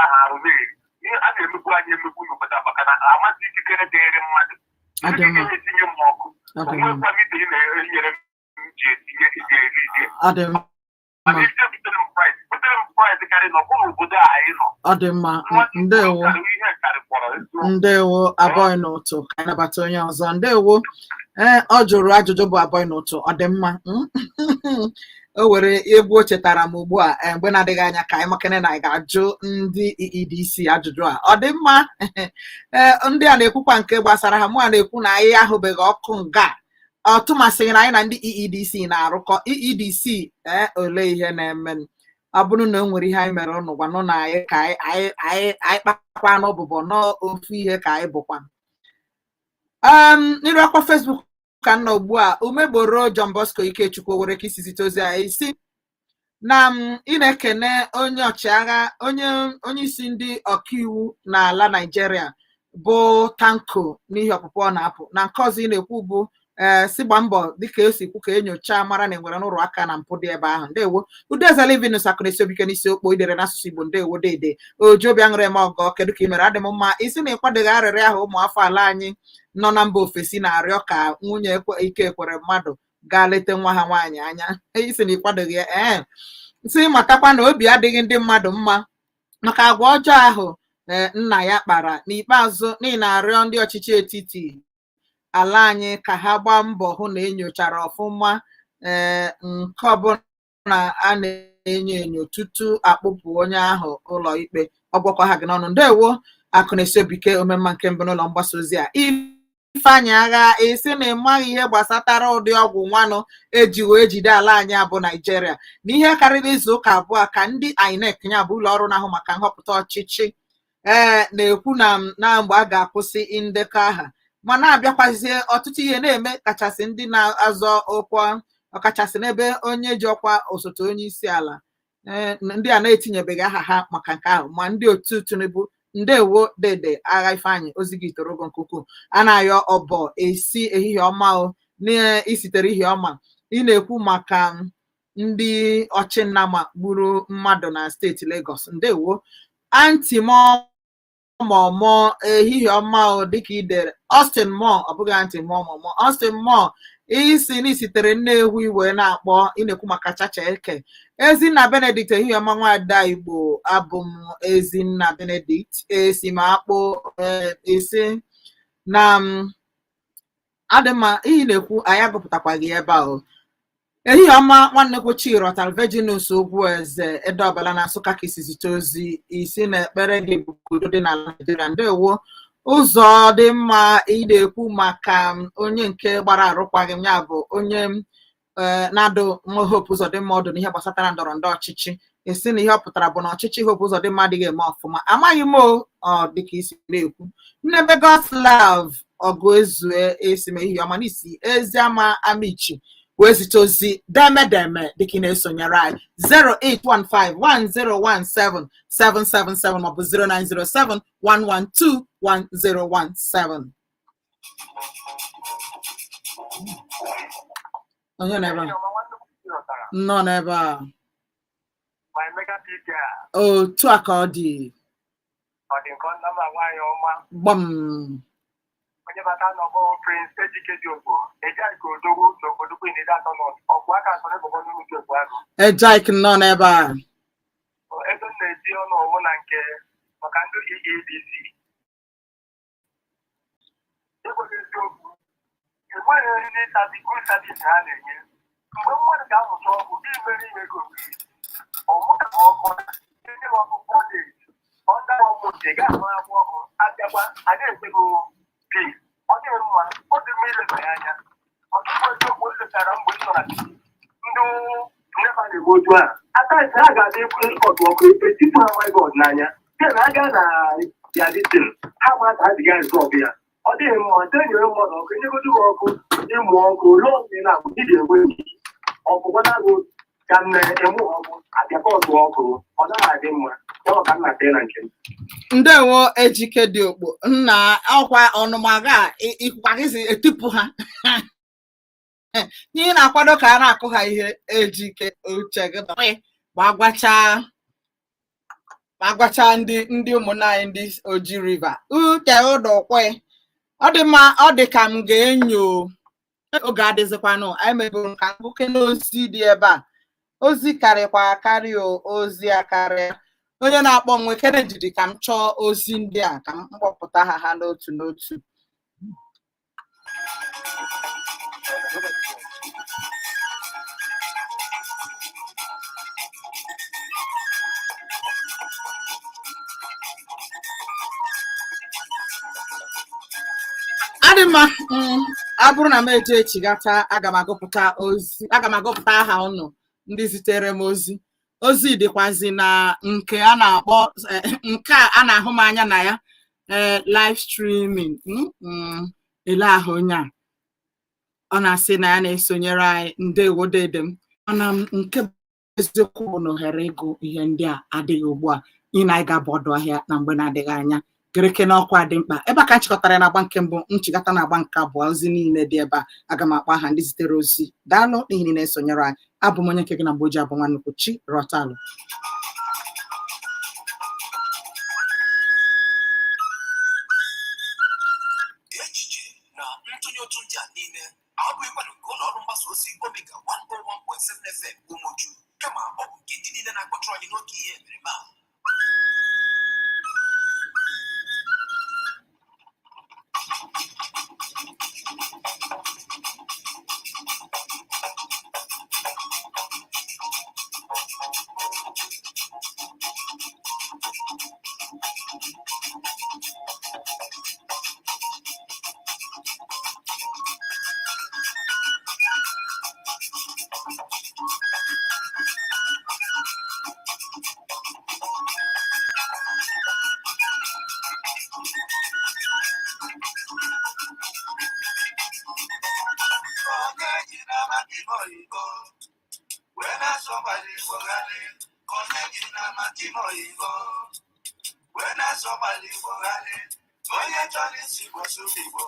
Ahụ arụ na-eri ihe a na-emegbu anyị emegbu n'obodo a, maka na amasị ikikere dịrị mmadụ. Ọ dị mma. Ikikere etinye m ọkụ. Ọ dị mma. Onwekwa meter ị na-enyere m ji etinye iji eri ihe. Ọ dị mma. Mana ije butere m price, butere m price karị na ọ bụrụ obodo a anyị nọ. Ọ dị mma. Ndewo. Karịrị ihe karịkwara eziokwu. Ndewo, abọghị n'ụtụ. Ka anyị nabata onye ọzọ. Ndewo. Ee, ọ jụrụ ajụjụ bụ abọghị n'ụtụ. Ọ dị mma. O were egwu o chetara m ugbu a. Ee, mgbe na-adịghị anya ka anyị makene na anyị ga-ajụ ndị EEDC ajụjụ a. Ọ dị mma. Ee, ndị a na-ekwukwa nke gbasara ha. Mụ a na-ekwu na anyị ahụbeghị ọkụ nga ọ tụmasịghị na anyị na ndị EEDC na-arụkọ. EEDC, ee, olee ihe na-eme? Ọ bụrụ na o nwere ihe anyị mere ụnụ, gwanụ na anyị ka anyị kpakwa n'ụbụbọ n'ofu ihe ka anyị bụkwa. N'iru akwa Facebook ka m nọ ugbu a. Umegboro John Bosco Ikechukwu were ka isi zite ozi anyị si na m ị na-ekene onye ọchịagha, onye isi ndị ọkaiwu n'ala Naịjirịa bụ Tanko n'ihi ọpụpụ ọ na-apụ. Na nke ọzọ ị na-ekwu bụ, ee, si gba mbọ dịka esi kwu ka enyocha mara na enwere nrụrụ aka na mpụ dị ebe ahụ. Ndewo. Udeze Livinus Akụnesi Obike n'isi okpo idere n'asụsụ Igbo. Ndewo dede oji obi aṅụrị eme ọgọ. Kedu ka ị mere? Adị m mma. Isi na ịkwadoghị arịrịọ ahụ ụmụ afọ ala anyị nọ na mba ofesi na-arịọ ka nwunye Ike Kwere Mmadụ gaa leta nwa ha nwaanyị anya. Isi na ịkwadoghị ya. Ee, si matakwa na obi adịghị ndị mmadụ mma maka agwa ọjọọ ahụ, ee, nna ya kpara n'ikpeazụ, n'ihi na-arịọ ndị ọchịchị etiti ala anyị ka ha gbaa mbọ hụ na enyochara ọfụma, ee, nke ọbụla a na-enyo enyo tutu akpụpụ onye ahụ ụlọ ikpe. Ọgwọkọ ha gị n'ọnụ. Ndewo, Akụ na-esi obike omemma nke mbụ n'ụlọ mgbasa ozi a. Ifeanyị Agha esi na ịmaghị ihe gbasatara ụdị ọgwụ nwanụ eji wee jide ala anyị abụ Naijiria na ihe karịrị izu ụka 2 ka ndị INEC, ya bụ ụlọ ọrụ na-ahụ maka nhọpụta ọchịchị, ee, na-ekwu na mgbe a ga-akwụsị ndekọ aha, ma na-abịakwazie ọtụtụ ihe na-eme, kachasị ndị na-azọ ọkwa, ọkachasị n'ebe onye ji ọkwa osote onye isi ala, ee, ndị a na-etinyebeghị aha ha maka nke ahụ, ma ndị otu Tinubu. Ndewo dede Agha Ifeanyị, ozi gị toro ogo nke ukwuu. A na-ayọ ọbọ esi ehihie ọma o na isitere ihe ọma. Ị na-ekwu maka ndị ọchịnnama gburu mmadụ na steeti Lagos. Ndewo anti mọmọ, ehihie ọma o. Dịka idere Austin mọ, ọ bụghị anti mọmọ, Austin mọ. Isi na isitere Nnewi wee na-akpọ. Ị na-ekwu maka Chacha Eke. Ezinna Benedict, ehihie ọma nwada Igbo. Abụ m Ezinna Benedict, esi m akpụ esi na m adị mma. Ihe na-ekwu anyị agụpụtakwaghị ebe a o. Ehihie ọma nwanne kwochi rọtara Virginus Ugwu Eze Edeọbala na Nsụka ka isi zite ozi. Isi na ekpere gị bụ ka udo dị n'ala Naịjirịa. Ndewo. Ụzọ dị mma. Ị na-ekwu maka onye nke gbara arụkwaghịm, ya bụ onye na-adụ Hope Uzodimma ọdụ n'ihe gbasatara ndọrọ ndọrọ ọchịchị. Esi na ihe ọ pụtara bụ na ọchịchị Hope Uzodimma adịghị eme ọfụma. Amaghị m o, ọ dịka isi na-ekwu. Nnebe Godslove ọgụ ezue esi m ehihie ọma n'isi Eziama Amichi wee zite ozi demedeme dịka ị na-esonyere anyị 08151017777 maọbụ 09071121017. Onye nọ ebe a? Nọ n'ebe a. Otu a ka ọ dị. Ọ dị nke ọma, nwaanyị ọma. Gbam. Onye bata n'ọgbọ Prince Ejike dị Ogbo Ejaike Odogwu n'obodo Queen Ide Atọ North ọkwụ aka atọ n'ebubo n'unu dị Ogbu Agụ. Ejaik nọ n'ebe a. Ebe m na-eti ọnụ ọwụ na nke maka ndị EEDC. Ekweghị eziokwu, enweghị ndị service, good service ha na-enye. Mgbe mmadụ ga-amụta ọgwụ gị mere ihe ego ọmụta ọkụ ndị ọkụ 4 days under one month, ị ga-ahụ akwụ ọkụ abịakwa a na-enye gị bill. Ọ dịghị mma, ọ dị mma ileba ya anya. Ọtụtụ eziokwu e letara mgbe m nọ na ndị NEPA na-eme otu a aka ha ga-adị ọtụ ọkụ etipụ ha my God n'anya site na aga na ya dịtin ha ma ka ha ziga resolve ya. Ọ dịghị mma. Ndị enyere mmadụ ọkụ, enyegodu gị ọkụ ịmụ ọkụ ruo mgbe ị na-abụ ị ga-enwe ndidi. Ọ bụkwa na agụ ka m na-emu ọkụ abịakọ ọtụ ọkụ, ọ naghị adị mma. Ya ọ ka m na-ate na nke m. Ndewo Ejike dị Okpo nna ọkwa ọnụmaga ikwukwa gị si etipụ ha ihe ị na-akwado ka a na-akụ ha ihe. Ejike, uche gị dọrị. Gbagwachaa. Ma gwacha ndị ụmụnna anyị ndị Oji River uche ụdọkwe. Ọ dị mma, ọ dị ka m ga-enyo oge adịzikwanụ. Anyị meburu ka nwoke n'ozi dị ebe a, ozi karịkwa akarị o, ozi akarịa. Onye na-akpọ m, nwekere ndidi ka m chọọ ozi ndị a ka m kpọpụta ha n'otu n'otu. Adị mma. Ọ bụrụ na m eje echigata, aga m agụpụta ozi, aga m agụpụta aha ụnụ ndị zitere m ozi. Ozi dịkwazi na nke a na-akpọ nke a na-ahụ m anya na ya, live streaming. Ele ahụ onye a, ọ na-asị na ya na-esonyere anyị. Ndewo dede m. Mana nke bụ eziokwu bụ na ohere ịgụ ihe ndị a adịghị ugbu a, ị na anyị ga-abụ ọdụ ahịa na mgbe na-adịghị anya. Gereke n'ọkwa dị mkpa ebe a ka m chịkọtara ya n'agba nke mbụ. Nchịkọta na-agba nke abụọ, ozi niile dị ebe a, aga m akpọ aha ndị zitere ozi. Daalụ n'ihi na ị na-esonyere anyị. Abụ m onye nke gị na mgbe ojii, abụ nwa nnukwu chi rọtalụ. Echiche na ntụnye ụtụ ndị a niile abụghịkwanụ nke ụlọ ọrụ mgbasa ozi Omega 101.7 FM Umuchu, kama ọ bụ nke ndị niile na-akpọtụrụ anyị n'oge ihe emereme a. Onye ji na-amaka ime oyibo wee na-asọgbali Igbo ghalị. Onye ji na-amaka ime oyibo wee na-asọgbali Igbo ghalị. Onye chọrọ isi Igbo sụrụ Igbo,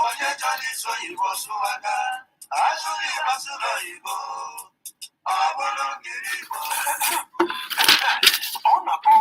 onye chọrọ isi oyibo sụwaga, asụrụ Igbo sụrụ oyibo, ọ bụrụ ngiri Igbo. Ọ na-abụ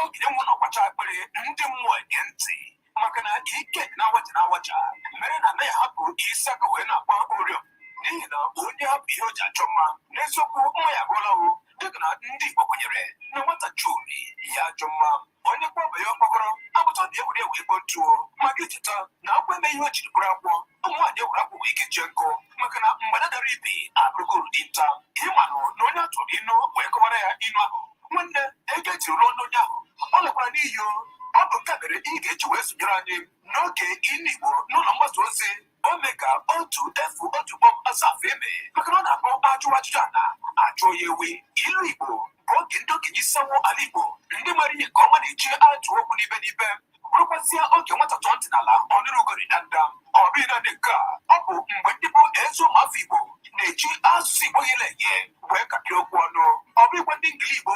ogide nwụ na ọkwacha akpịrị ndị mmụọ ege ntị, maka na ike na-awaja na-awaja mere na anaghị ahapụ isi aka wee na-agba oriọm, n'ihi na onye hapụ ihe o ji achọ mma, n'eziokwu mma ya agwụla o. Dịka na ndị Igbo kwenyere na nwata churi ya ajọ mma, onye kpọba ya ọkpọkọrọ agbata obi ewere ewe ebo ntuo. Maka icheta na akwụ eme ihe o jiri bụrụ akwụ, ụmụ nwaanyị ewere akwụ wee kechie nkụ, maka na mgbada dara ibe abụrụgo dinta. Ịmanụ na onye atụrụ inu wee kọwara ya inu ahụ, nwanne, ego ejiri lụọ n'onye ahụ ọ lakwara n'iyi o. Ọ bụ nke a mere ị ga-eji wee sonyere anyị n'oge inu Igbo n'ụlọ mgbasa ozi Omega 101.7 eme, maka na ọ na-abụ ajụwa ajụjụ ala ajụọ ya ewe. Ilu Igbo bụ oge ndị okenye isi awọ ala Igbo, ndị mara ihe nke ọma, na-eji atụ okwu n'ibe n'ibe, bụrụkwazịa oge nwata tọọ ntị n'ala ọnụrụ ugori danda. Ọ bụghị naanị nke a, ọ bụ mgbe ndị bụ ezi ụmụafọ Igbo na-eji asụsụ Igbo ghere eghe wee kapịa okwu ọnụ, ọ bụghịkwa ndị ngili Igbo.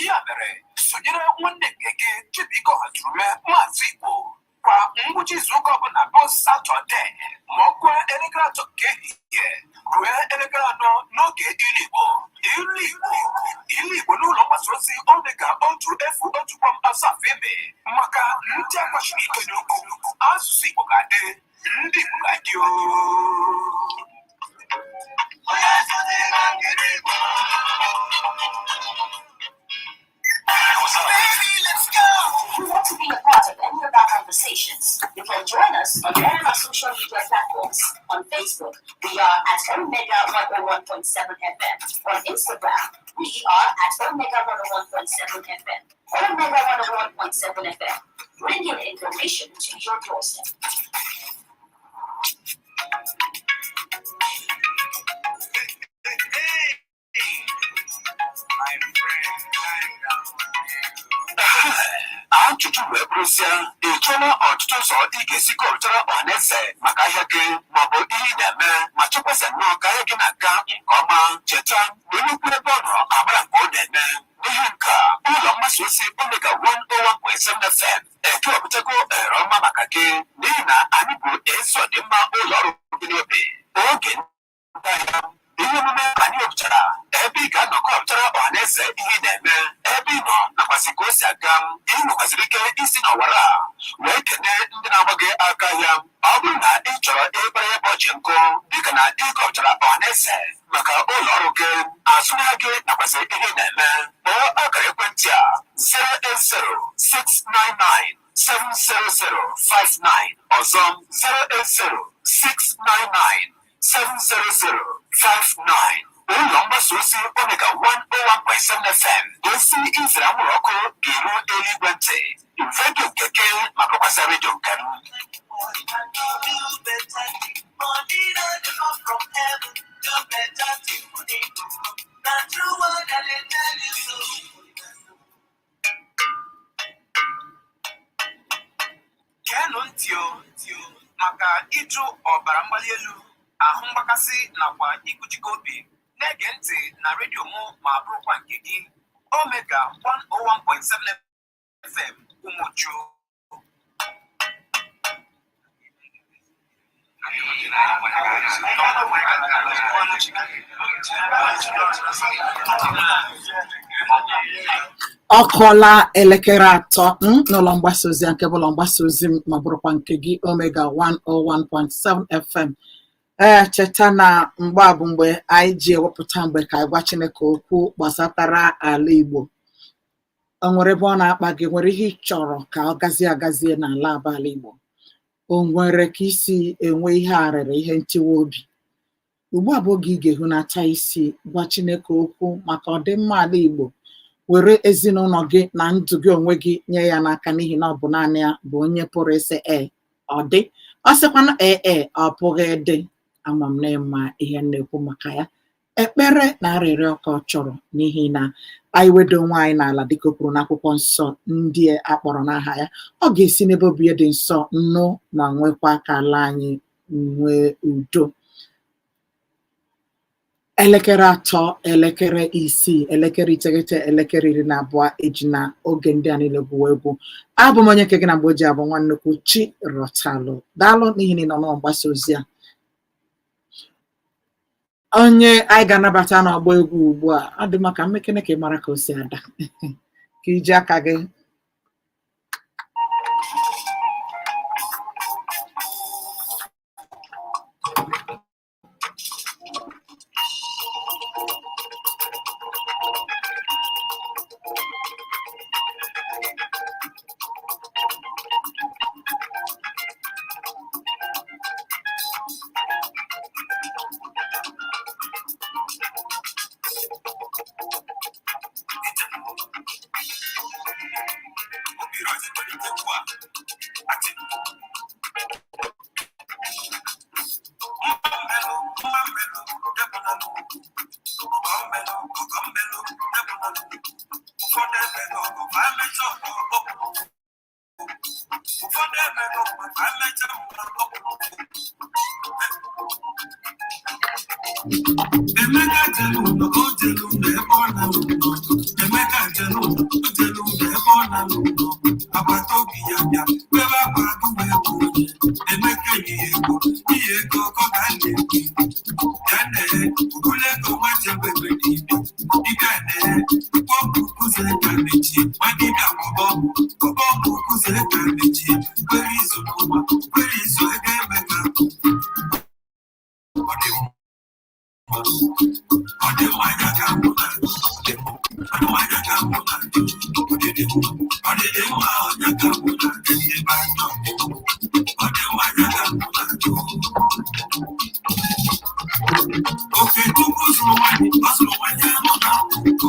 Ya mere, sonyere nwanne nke gị Chibuike Ọhajurume, Maazị Igbo, kwa ngwụcha izu ụka ọbụla bụ Satọde, ma ọ kụọ elekere 3 nke ehihie ruo elekere 4 n'oge ilu Igbo. Ilu Igbo, ilu Igbo n'ụlọ mgbasa ozi Omega 101.7 eme, maka ndị akwachiri ike n'ukwu. Asụsụ Igbo ga-adị, ndị Igbo ga-adị o. Onye sonyere ngili Igbo. If you want to be a part of any of our conversations, you can join us on all our social media platforms. On Facebook, we are at Omega 101.7 FM. On Instagram, we are at Omega 101.7 FM. Omega 101.7 FM, bringing information to your doorstep. My friend, ajụjụ wee bụrụzịa, ị chọọla ọtụtụ ụzọ ị ga-esi kọrịtara ọhaneze maka ahịa gị maọbụ ihe ị na-eme, ma chekwasị nnọọ ka ahịa gị na-aga nke ọma? Cheta na onye ukwu ebe ọ nọ amara nke ọ na-eme. N'ihi nke a, ụlọ mgbasa ozi Omega 101.7 FM ekewapụtago ohere ọma maka gị, n'ihi na anyị bụ ezi ọdịmma ụlọ ọrụ gị n'obi. Oge ndị ahịa, ihe omume anyị wepụtara ebe ị ga-anọkọ ọpụtara ọhaneze ihe ị na-eme, ebe ị nọ, nakwasị ka o si Nwekwaziri ike isi n'ọwara a wee kene ndị na-agba gị aka ahịa. Ọ bụrụ na ị chọrọ ịkpara ya bụ ọjị nkụ, dịka na ịkọpụtara ọhaneze maka ụlọ ọrụ gị, azụmahịa gị, nakwasị ihe ị na-eme, kpọọ akara ekwentị a: 08069970059. Ọzọ, 08069970059. Ụlọ mgbasa ozi Omega 101.7 FM, ozi izere anwụrụ ọkụ ga-eru eluigwe ntị. Redio nke gị ma bụrụkwasị redio nke m. Do better thing. Money no dey come from heaven. Do better thing, money go come. Na true word I dey tell you so. Geenụ ntị o, maka ịjụ ọbara mgbali elu, ahụ mgbakasị nakwa ịkụjikọ obi, na-ege ntị na redio mụ ma bụrụkwa nke gị, Omega 101.7 FM, Ụmụchu. Ọ kụọla elekere 3 n'ụlọ mgbasa ozi a, nke bụ ụlọ mgbasa ozi m ma bụrụkwa nke gị, Omega 101.7 FM. Ee, cheta na mgbe a bụ mgbe anyị ji ewepụta mgbe ka anyị gwa Chineke okwu gbasatara ala Igbo. O nwere ebe ọ na-akpa gị? Nwere ihe ị chọrọ ka ọ gazie agazie n'ala aba ala Igbo? O nwere ka isi enwe ihe arịrị, ihe ntiwa obi? Ugbu a bụ oge ị ga-ehunata isi gwa Chineke okwu maka ọdịmma ala Igbo. Were ezinụlọ gị na ndụ gị onwe gị nye ya n'aka, n'ihi na ọ bụ naanị ya bụ onye pụrụ ịsị ee, ọ dị. Ọ sịkwana ee e, ọ pụghị ịdị. Ama m na ịma ihe m na-ekwu maka ya. Ekpere na arịrịọ ka ọ chọrọ, n'ihi na anyị wedo onwe anyị n'ala, dịka o kwuru n'akwụkwọ nsọ, ndị a kpọrọ n'aha ya, ọ ga-esi n'ebe obi ya dị nsọ nụ ma nwekwa ka ala anyị nwee udo. Elekere 3, elekere 6, elekere 9, elekere 12 eji na oge ndị a niile gwuo egwu. Abụ m onye nke gị na mgbe oji abụ nwa nnukwu chi rọtalụ. Daalụ n'ihi na ị nọ n'ụlọ mgbasa ozi a. Onye anyị ga-anabata n'ọgbọ egwu ugbu a, ọ dị maka mmekene ka ị mara ka o si ada, ka iji aka gị. Emeka jelu ụlọ, o jelu ụlọ ebe ọ na-alụ ụlọ. Emeka jelu ụlọ, o jelu ụlọ ebe ọ na-alụ ụlọ. Agbata obi ya bịa, webe akwa agụ wee bụ onye. Emeka yi ego, iyi ego ọkọ ka a na-ekwu. Ya nee, obulu ego nwa jebe ebe dibịa. Dibịa nee, kpọpụ kụzere ka mechie. Nwa dibịa gwọba ọgwụ, gwọba ọgwụ kụzere ka mechie. Kwere izu n'ụwa, kwere izu ego Emeka. Ọ dị mma. Ọ dị mma anya ka mụ na ọ dị mma. Ọ dị mma anya ka mụ na ọ dị mma. Ọ dị mma anya ka mụ na ndị be anyị ọ dị mma. Ọ dị mma anya ka mụ na Okechukwu zụrụ nwanyị, ọ zụrụ nwanyị anọ na akwụkwọ.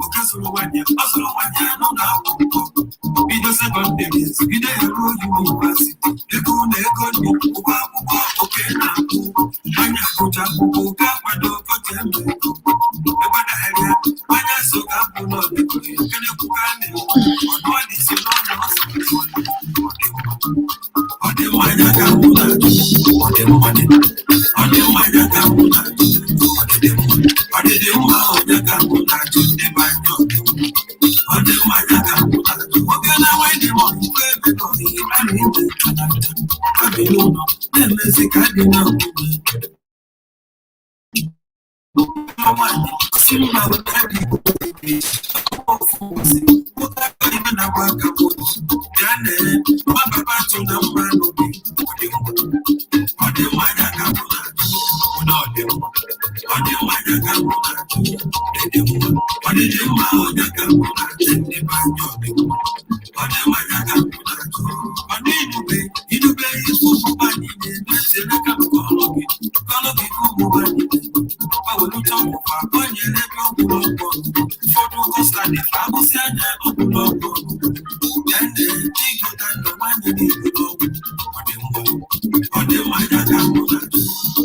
Oke zụrụ nwanyị, ọ zụrụ nwanyị anọ na akwụkwọ. Bido secondary, zụgide ya ruo university. Ego na ego nri, ụgwọ akwụkwọ oke na-akwụ. Nwanyị agụcha akwụkwọ, oke akwado oke eme ego. Ịgbadagharịa, nwanyị so ga-abụ n'ọdịgo, kenekwu ka a na-ekwu. Ọnụ ọ dị isi n'ọnụ ọsọ ọ dị mma anya ka mụ na ọ dị mma dị. Ọ dị mma anya ka mụ na ọ dị mma. Ọ dị mma onye ka mụ na ajụ ndị be anyị ọ dị mma. Ọ dị mma anya ka mụ na nwoke na-enwe dị mma ikpe ebe nọ ihe a na-eme ka bi n'ụlọ na-emezi ka dị na nwunye. Nwaanyị si mma dị ofu ụbọchị nwoke agaghị Ibe na-agba aka bụ bịa nee nwa papa tụ na mma n'obi. Ọ dị mma, ọ dị mma ya ka mụ na-ajụ na ọ dị mma, ọ dị mma ya ka mụ na-ajụ dị mma, ọ dị dị mma onye ka mụ na-ajụ ndị be anyị. Ọ dị mma, ọ dị mma ya ka mụ na-ajụ. Ọ dị idube idube ife ụmụ anyị na-eme eze ka m kọrọ gị, kọrọ gị ka ụmụ anyị gbanwelucha ọgwụ akọnyere ebe ọgwụrụ ọgwụ. Ụfọdụ kọstadị fa agụsị anya ọgwụrụ ọgwụ ya na-ejigota ndụ nwaanyị na-ebu n'ọgwụ. Ọ dị mma, ọ dị mma ya ka mụ na-ajụ.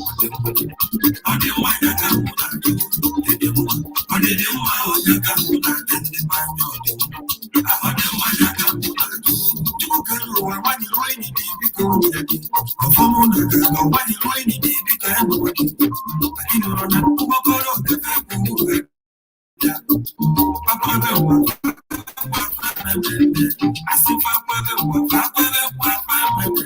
Ọ dị mma, ọ dị mma ya ka mụ na-ajụ dị mma, ọ dị dị mma onye ka mụ na-ajụ ndị be anyị. Ọ dị mma, ọ dị mma ya ka mụ na-ajụ. Chukwu kere ụwa nwanyị ruo enyi dị biko nwunye gị ọfọmụ na ga nwanyị ruo enyi dị biko ya nụwa gị. Anyị nụrụ na ụgbọkọrọ otefe bụ uwe ya pakwebe ụwa asị pakwebe ụwa pakwebe ụwa pakwebe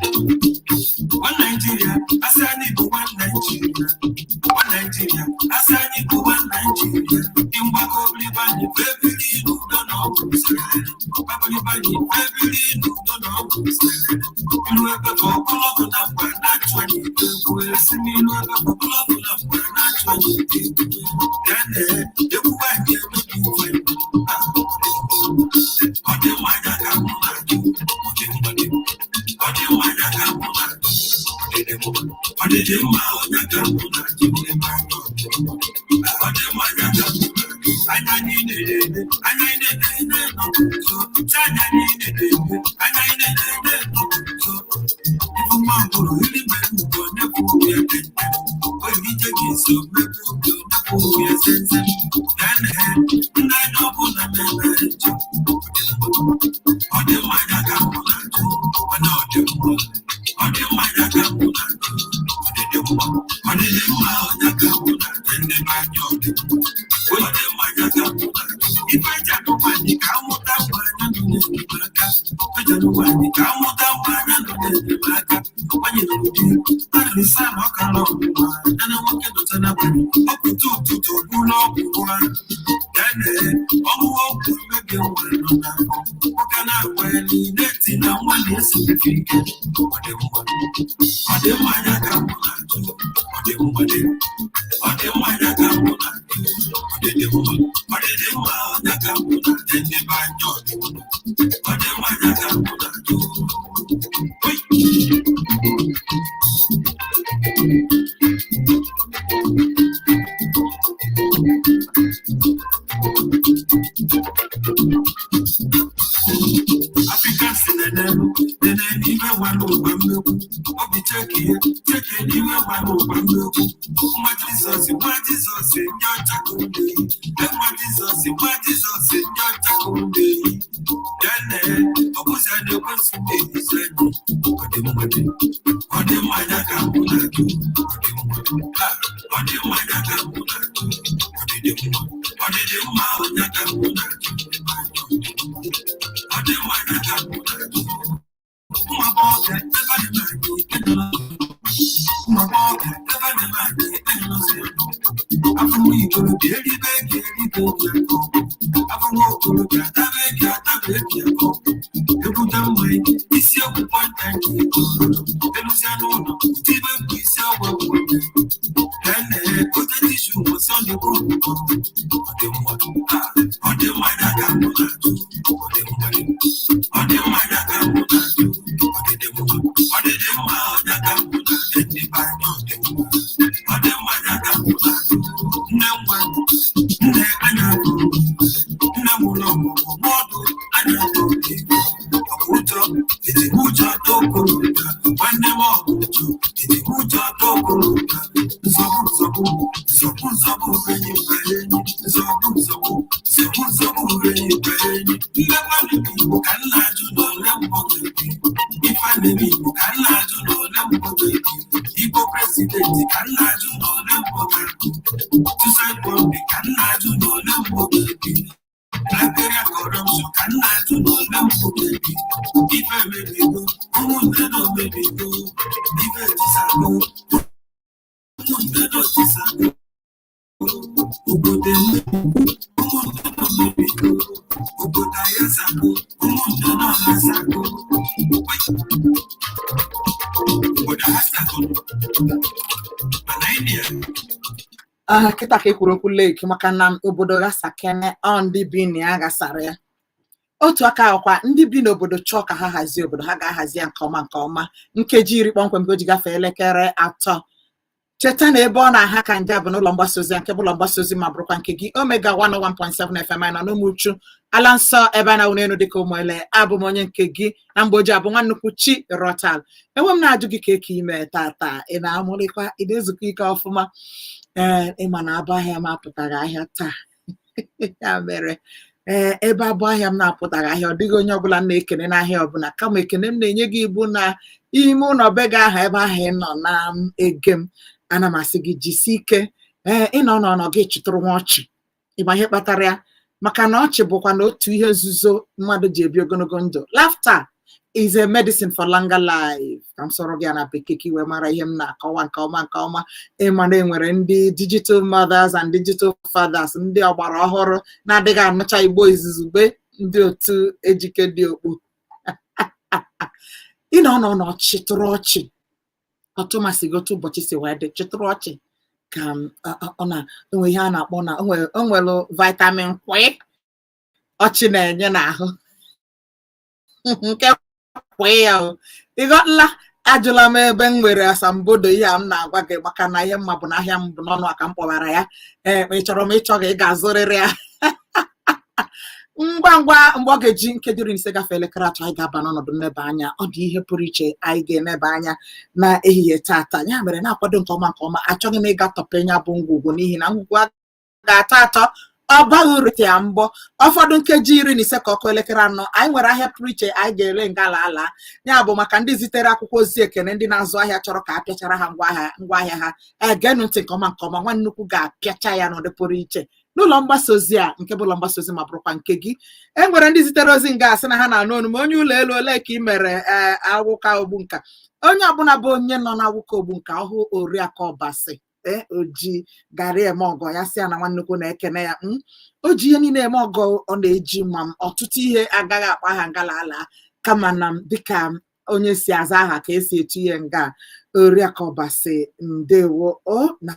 One Nigeria, asị anyị bụ one Nigeria. One Nigeria, asị anyị bụ one Nigeria. Ndị mgbakọ bilibanyị febiri n'udo na ọgwụ sere. Gbakọlịbanyị febiri n'udo na ọgwụ sere. Ilu ebe ka ọkpọlọgụ na mgbe na-achụ anyị egwu. Esi n'ilu ebe ka ọkpọlọgụ na mgbe na-achụ anyị egwu. Ya na egwu anyị emebi ife. Ọ dị mma ya ka mụ na-ajụ. Ọ dị mma, ọ dị mma ya ka mụ na-ajụ. Ọ dị mma onye ka mụ na-ajụ ndị mmadụ. Ọ dị mma ya ka mụ na-ajụ. Anya anyị na-ele, anya anyị na-ele nọ nso. Anya anyị na-ele, anya anyị na-ele nọ nso. Ibu nwa mkpụrụ iri mere ugbo na-ekwu ya dị. Oyije gị so mmepe ugbo na-ekwu ya zenze. Ya na nna anyị ọbụla na-eme njọ. Ọ dị mma ya ka mụ na-ajụ. Mana ọ dị mma. Ọ dị mma ya ka mụ na-ajụ. Ọ dị mma. Ọ dị mma onye ka mụ na-ajụ ndị be anyị. Ọ dị mma. Ọ dị mma ya ka mụ na-ajụ. Ife eji akụkọ anyị ka amụta ngwa anya nọ n'enyemaka. Eji anụkwa anyị ka amụta ngwa anya nọ n'enyemaka. Nwanyị nụrụ di, mmadụ ise na ọkara ọgbụgba. Ya na nwoke nọcha n'abalị, ọ pụta ụtụtụ bụrụ ọgwụ nwa. Ya na ọmụwa ọgwụ mmebi nwa nọ n'afọ. Nwoke na-agwa ya niile eti na nwa na-esiri ike. Ọ dị mma. Ọ dị mma ya ka mụ na-ajụ. Ọ dị mma dị. Ọ dị mma ya ka mụ na-ajụ. Ọ dị dị mma. Ọ dị dị mma ya ka mụ na-ajụ ndị be anyị. Ọ dị mma. Ọ dị mma ya ka mụ na-ajụ. Oi! Africa si nenenu nene n'ime nwere ụgba mmegbu obi chekie chekie n'ime nwere ụgba mmegbu. Nwa Jizọs, nwa Jizọs, ndị ọcha ka unu eyi. Nwa Jizọs, nwa Jizọs, ndị ọcha ka unu eyi. Ya nee ọbụzi a na-ekwensu na-eyizi anyị. Ọ dị mma dị, ọ dị mma ya ka mụ na-ajụ. Ọ dị mma, ọ dị mma ya ka mụ na-ajụ. Ọ dị dị mma, ọ dị dị mma ya ka mụ na-ajụ. Ọ dị mma ya ka mụ na-ajụ. Ụmụ agbọghọbịa ebe a na-eme anyị ụmụ agbọghọbịa ebe a na-eme anyị enyozi. Afọ nwa ikorobịa eribe gị eribe obi akọ. Afọ nwa okorobịa atabe gị atabe gị akọ. Ebute mmanya isi egwu kwanta nke elụzia n'ụlọ tibe mkpu isi agwa gwụgwụ. Ene ote tishu nwụsị ọ na-ekwu ọgwụgwọ. Ọ dị mma, ọ dị mma ya ka mụ na-ajụ. Ọ dị mma, ọ dị mma ya ka mụ na-ajụ. Ọ dị mma, ọ dị mma ya ka mụ na-ajụ ndị be anyị. Ọ dị mma, ọ dị mma ya ka mụ na-ajụ. Nne nwa nne anya bụrụ nne mụrụ ọmụmụ mọdụ anya bụrụ ọ bụ ụjọ ịdị ụjọ tokorobịa nwanne m. Ọ bụ ụjọ ịdị ụjọ tokorobịa. nzọgbu nzọgbu nzọgbu enyi mba enyi nzọgbu nzọgbu nzọgbu nzọgbu enyi mba enyi. Mmekwa n'ime Igbo ka m na-ajụ na ole mbọ ga-ebi. Ife na-eme Igbo ka m na-ajụ na ole mbọ ga-ebi. Igbo president ka m na-ajụ na ole mbọ ga-ebi. Suicide bombing ka m na-ajụ na ole mbọ ga-ebi. Liberia corruption ka m na-ajụ na ole mbọ ga-ebi. Ife emebigo, ụmụnne na omebigo. Ife etisago, ụmụnne na otisago. Obodo emebigo, ụmụnne na omebigo. Obodo ayasago, ụmụnne na ọhasago. Obodo ahasago mana anyị dị. Aha kịta ka e kwuru okwu leki maka na obodo ghasakene, ọ ndị bi na ya ghasara ya. Otu aka ahụkwa, ndị bi n'obodo chọọ ka ha hazie obodo ha, ga-ahazi ya nke ọma nke ọma. 10:20 kpọmkwem ka o ji gafee elekere 3. Cheta na ebe ọ na-aha ka nje bụ n'ụlọ mgbasa ozi a, nke bụ ụlọ mgbasa ozi ma bụrụkwa nke gị, Omega 101.7 FM. Anyị nọ n'Ụmụchu ala nsọ ebe a na-awụ n'elu dịka ụmụele. Abụ m onye nke gị na mgbe ojii abụ nwa nnukwu chi rọtal. Enwe m na-ajụ gị ka eke ime tata, ị na-amụrịkwa, ị na-ezukọ ike ọfụma? Ee, ịma na abụ ahịa m apụtaghị ahịa taa, ya mere ee, ebe abụ ahịa m na-apụtaghị ahịa, ọ dịghị onye ọbụla m na-ekene n'ahịa ọbụla, kama ekene m na-enye gị bụ na ime ụlọ be gị ahụ ebe ahụ ị nọ na ege m. Ana m asị gị jisie ike. Ee, ịnọ n'ọnọ gị chịtụrụ nwa ọchị, ịma ihe kpatara ya? Maka na ọchị bụkwa na otu ihe nzuzo mmadụ ji ebi ogologo ndụ. Laughter is a medicine for longer life. Ka m sọrọ gị ya na bekee ka i wee mara ihe m na-akọwa nke ọma nke ọma. Ịma na enwere ndị digital mothers and digital fathers, ndị ọgbara ọhụrụ na-adịghị anụcha Igbo izuzugbe, ndị otu ejike dị okpu. Ịnọ nọ n'ọchị tụrụ ọchị, ọtụmasị gị otu ụbọchị si wee dị, chịtụrụ ọchị ka ọ na enwe ihe a na-akpọ na o nwere vitamin kwi ọchị na-enye n'ahụ nke kwee ya. O ịghọtala? Ajụla m ebe m nwere asambodo ihe a m na-agwa gị, maka na ihe mma bụ na ahịa m bụ n'ọnụ a ka m kpọbara ya. Ee, ma ị chọrọ m ịchọ gị, ị ga-azụrịrị ya ngwa ngwa. Mgbe ọ ga-eji 15:30 gafee elekere 3, anyị ga-aba n'ọnọdụ nleba anya. Ọ dị ihe pụrụ iche anyị ga-eneba anya na ehihie tata, ya mere na-akwado nke ọma nke ọma. Achọghị m ịga tọpe ya bụ ngwugwu, n'ihi na ngwugwu a ga-atọ atọ, ọ baghị uru ya mbọ. Ụfọdụ 15:15 ka ọkụ elekere 4, anyị nwere ahịa pụrụ iche anyị ga-ere ngala ala. Ya bụ maka ndị zitere akwụkwọ ozi ekene, ndị na-azụ ahịa chọrọ ka a pịachara ha ngwaahịa ha. Ee, geenụ ntị nke ọma nke ọma. Nwa nnukwu ga-apịacha ya n'ụdị pụrụ iche n'ụlọ mgbasa ozi a, nke bụ ụlọ mgbasa ozi ma bụrụkwa nke gị. E nwere ndị zitere ozi nga asị na ha na-anụ onu m. Onye ụlọ elu ole ka ị mere? Ee, awụka ogbu nka, onye ọbụla bụ onye nọ n'awụka ogbu nka ọhụụ, Oriakụ Ọbasi, ee, oji garị eme ọgọ, ya sị ya na nwa nnukwu na-ekene ya. O ji ihe niile eme ọgọ, ọ na-eji ma m ọtụtụ ihe agaghị akpa aha ngala ala, kama na m dịka onye si aza aha ka esi etu ihe nga. Oriakụ Ọbasi, ndewo o na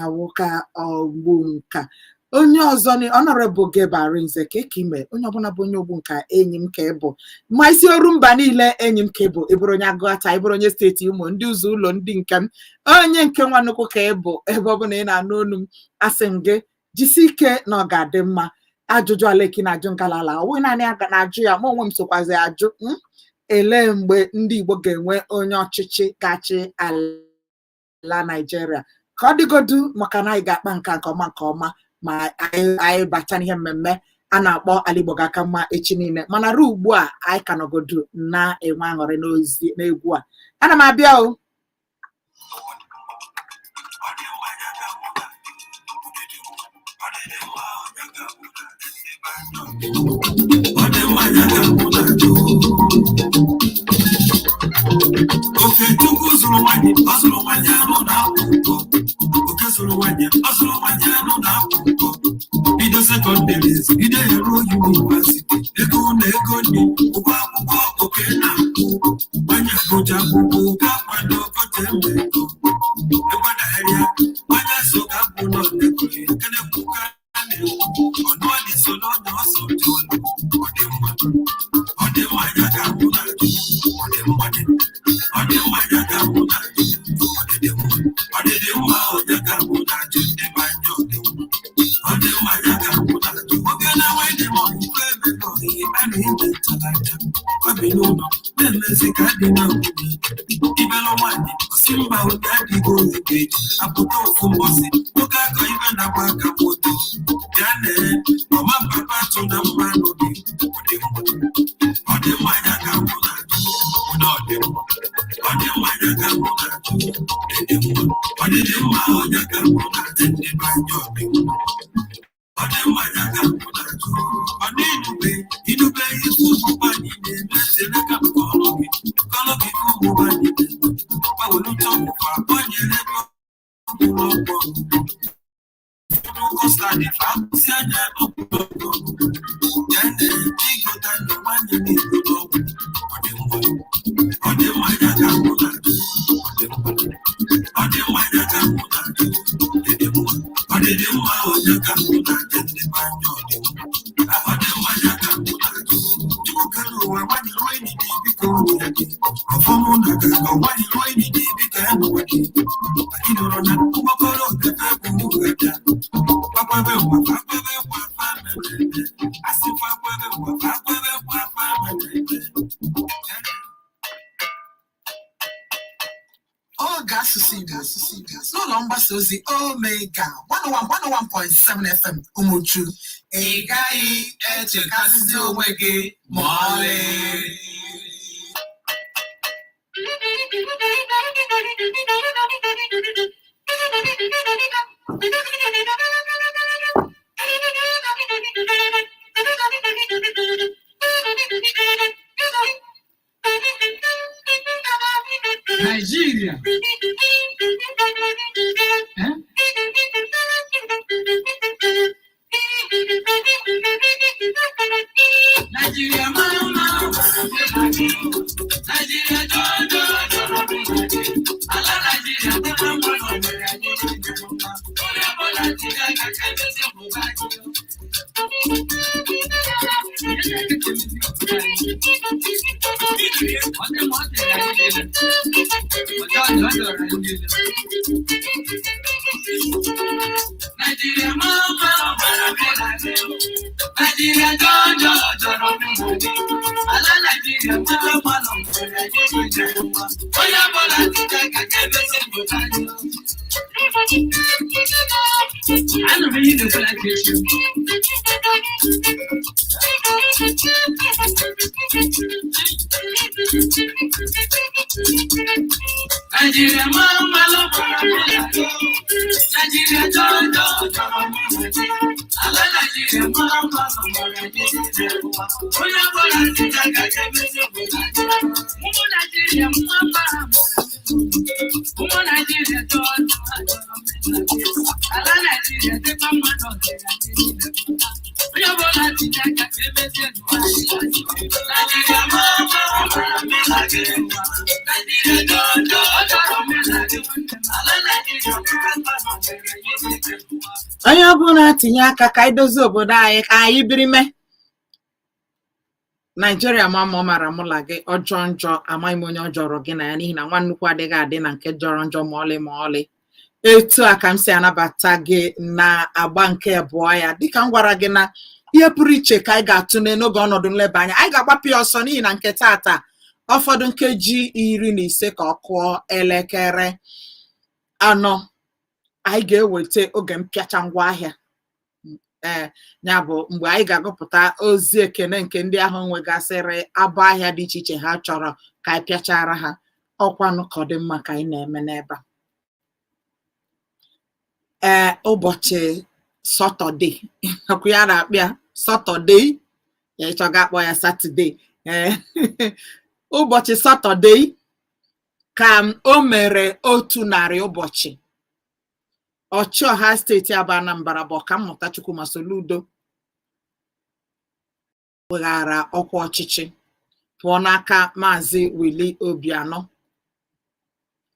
awụka ogbu nka. Onye ọzọ ni Honorable Gabe Arinze, ka eke ime. Onye ọbụla bụ onye ogbu nka, enyi m ka ị bụ, ma isi oru mba niile, enyi m ka ị bụ. Ịbụrụ onye Agụata, ịbụrụ onye steeti Imo, ndị ụzọ ụlọ ndị nke m, onye nke nwa nnukwu ka ị bụ. Ebe ọbụla ị na-anụ olu m, asị m gị jisi ike na ọ ga-adị mma. Ajụjụ aleki na-ajụ ngalala, ọ bụghị naanị aga na-ajụ ya, ma onwe m sokwazi ajụ. Elee mgbe ndị Igbo ga-enwe onye ọchịchị ga-achị ala Naịjirịa? Ka ọ dịgodu, maka na anyị ga-akpa nka nke ọma nke ọma ma anyị bata n'ihe mmemme a na-akpọ Ala Igbo Ga-aka Mma echi niile. Mana ruo ugbu a, anyị ka nọgodu na-enwe aṅụrị n'ozi n'egwu a. Ana m abịa o. Ọ dị mma ya ga-amụ na ọ dị mma ya ga-amụ na ọ dị mma ya ga-amụ na Okechukwu zụrụ nwanyị, ọ zụrụ nwanyị anụ na akwụkwọ. Oke zụrụ nwanyị, ọ zụrụ nwanyị anụ na akwụkwọ. Bido secondary, bido ya ruo university. Ego na ego nri, ụgwọ akwụkwọ oke na-akwụ. Nwanyị agụcha akwụkwọ, ga-akwado kote ego. Ịgwadagharịa, nwanyị so ga-akwụ nọ n'ekuli, kenekwu ka a na-ekwu. Ọnụ ọdị so n'ọnya ọsọ dị ọnụ. Ọ dị mma, ọ dị mma ya ga-akwụ na ọ dị mma dị. Ọ dị mma ya ga-akwụ na ọ dị mma. Ọ dị mma onye ga-akwụ na ajụ ndị be anyị ọ dị mma. Ọ dị mma ya ga-akwụ na oge na-enwe dị m ife ebe nọ ihe a na-eme ntalaja. Ọ bi n'ụlọ na-emezi ka dị na nwunye. Ibelụ nwaanyị, osi mba. mma ụdị adịghị oyibe apụta ofu mbọsị nwoke akọ ibe na-agba aka moto bịa lee ọma papa tụ na mma n'obi. Ọ dị mma, ọ dị mma ya ka mụ na-ajụ na ọ dị mma, ọ dị mma ya ka mụ na-ajụ dị mma, ọ dị mma onye ka mụ na-ajụ ndị be anyị. Ọ dị mma, ọ dị mma ya ka mụ na-ajụ. Ọ na-edube idube ife ụmụ anyị na-eme seleka kọlọ gị kọlọ gị ife ụmụ anyị na-eme gbawelute ọgwụfa onyere ebe ọgwụrụ ọgbọ kọsadị anya ọgwụrụ ya na-igota ndụ nwanne m igota ọgwụ. Ọ dị mma, ọ dị mma ya ka mụ na-ajụ. Ọ dị mma, ọ dị mma ya ka mụ na-ajụ dị mma, ọ dị mma onye ka mụ na-ajụ ndị be anyị. Ọ dị mma, ọ dị mma ya ka mụ na-ajụ. Chukwu kere ụwa nwanyị ruo enyi dị biko ya dị ọfọmụ na ga nwanyị ruo enyi dị biko ya n'ụwa dị anyị nọrọ na mgbakọrọ otefe bụ bịa kwakwebe ngwa kwakwebe ngwa fa mere asị kwakwebe ngwa kwakwebe ngwa fa mere. Oge asụsụ Igbo n'ụlọ mgbasa ozi Omega 101.7 FM Umuchu. Ị gaghị echekasịzi onwe gị ma ọlị. Nigeria. Eh? Nigeria mama, Nigeria jojo jọrọ m na ala Nigeria dịkwa mma na ọbara anyị niile mma. Onye ọbụla tinye aka ka edozie obodo anyị. Ọ dị mma, ọ dịrị anyị niile. Ọjọọ dị, ọ dọrọ anyị niile. Nigeria mama, ọbara mmiri anyị. Nigeria jọjọ jọrọ m na ala Nigeria mara mma na ọbara anyị niile mma. Onye ọbụla tinye aka ka edozie obodo anyị. Anụ m ihe na-ekwu na ntị echi. Nigeria mara mma n'ọbara mmiri anyị. Nigeria jọjọ jọrọ m na ala Nigeria mara mma n'ọbara anyị niile mma. Onye ọbụla tinye aka ka edozie obodo anyị. Ụmụ Nigeria mma mma ha mara. Ụmụ Nigeria jọjọ jọrọ m na ala Nigeria dịkwa mma n'ọbara anyị niile mma. Onye ọbụla tinye aka ka emezie n'ụwa anyị. Nigeria mara mma ọbara mmiri anyị mma. Nigeria jọjọ jọrọ mmiri anyị nwanne m. Ala Nigeria mara mma n'ọbara anyị niile mma. Onye ọbụla tinye aka ka anyị dozie obodo anyị ka anyị biri mee Naijiria ma ma ọ mara mụ na gị ọjọọ njọ, amaghị m onye ọ jọrọ gị na ya, n'ihi na nwa nnukwu adịghị adị na nke jọrọ njọ ma ọlị ma ọlị. Etu a ka m si anabata gị na agba nke abụọ ya. Dịka m gwara gị na ihe pụrụ iche ka anyị ga-atụle n'oge ọnọdụ nleba anya, anyị ga-agbapụ ya ọsọ n'ihi na nke tata ụfọdụ nkeji 15 ka ọ kụọ elekere 4, anyị ga-eweta oge mpịacha ngwaahịa. Ee, ya bụ mgbe anyị ga-agụpụta ozi ekene nke ndị ahụ nwegasịrị abụ ahịa dị iche iche ha chọrọ ka anyị pịachara ha. Ọkwanụ ka ọ dị mma ka anyị na-eme n'ebe a. Ee, ụbọchị Sọtọde ọkụ ya na-akpịa Sọtọde, ya ịchọga akpọ ya Satọde. Ee, ụbọchị Sọtọde ka o mere 100 ụbọchị ọchịọha steeti abụ Anambra bụ Ọkammụta Chukwuma Soludo weghara ọkwa ọchịchị pụọ n'aka Maazị Willie Obianọ.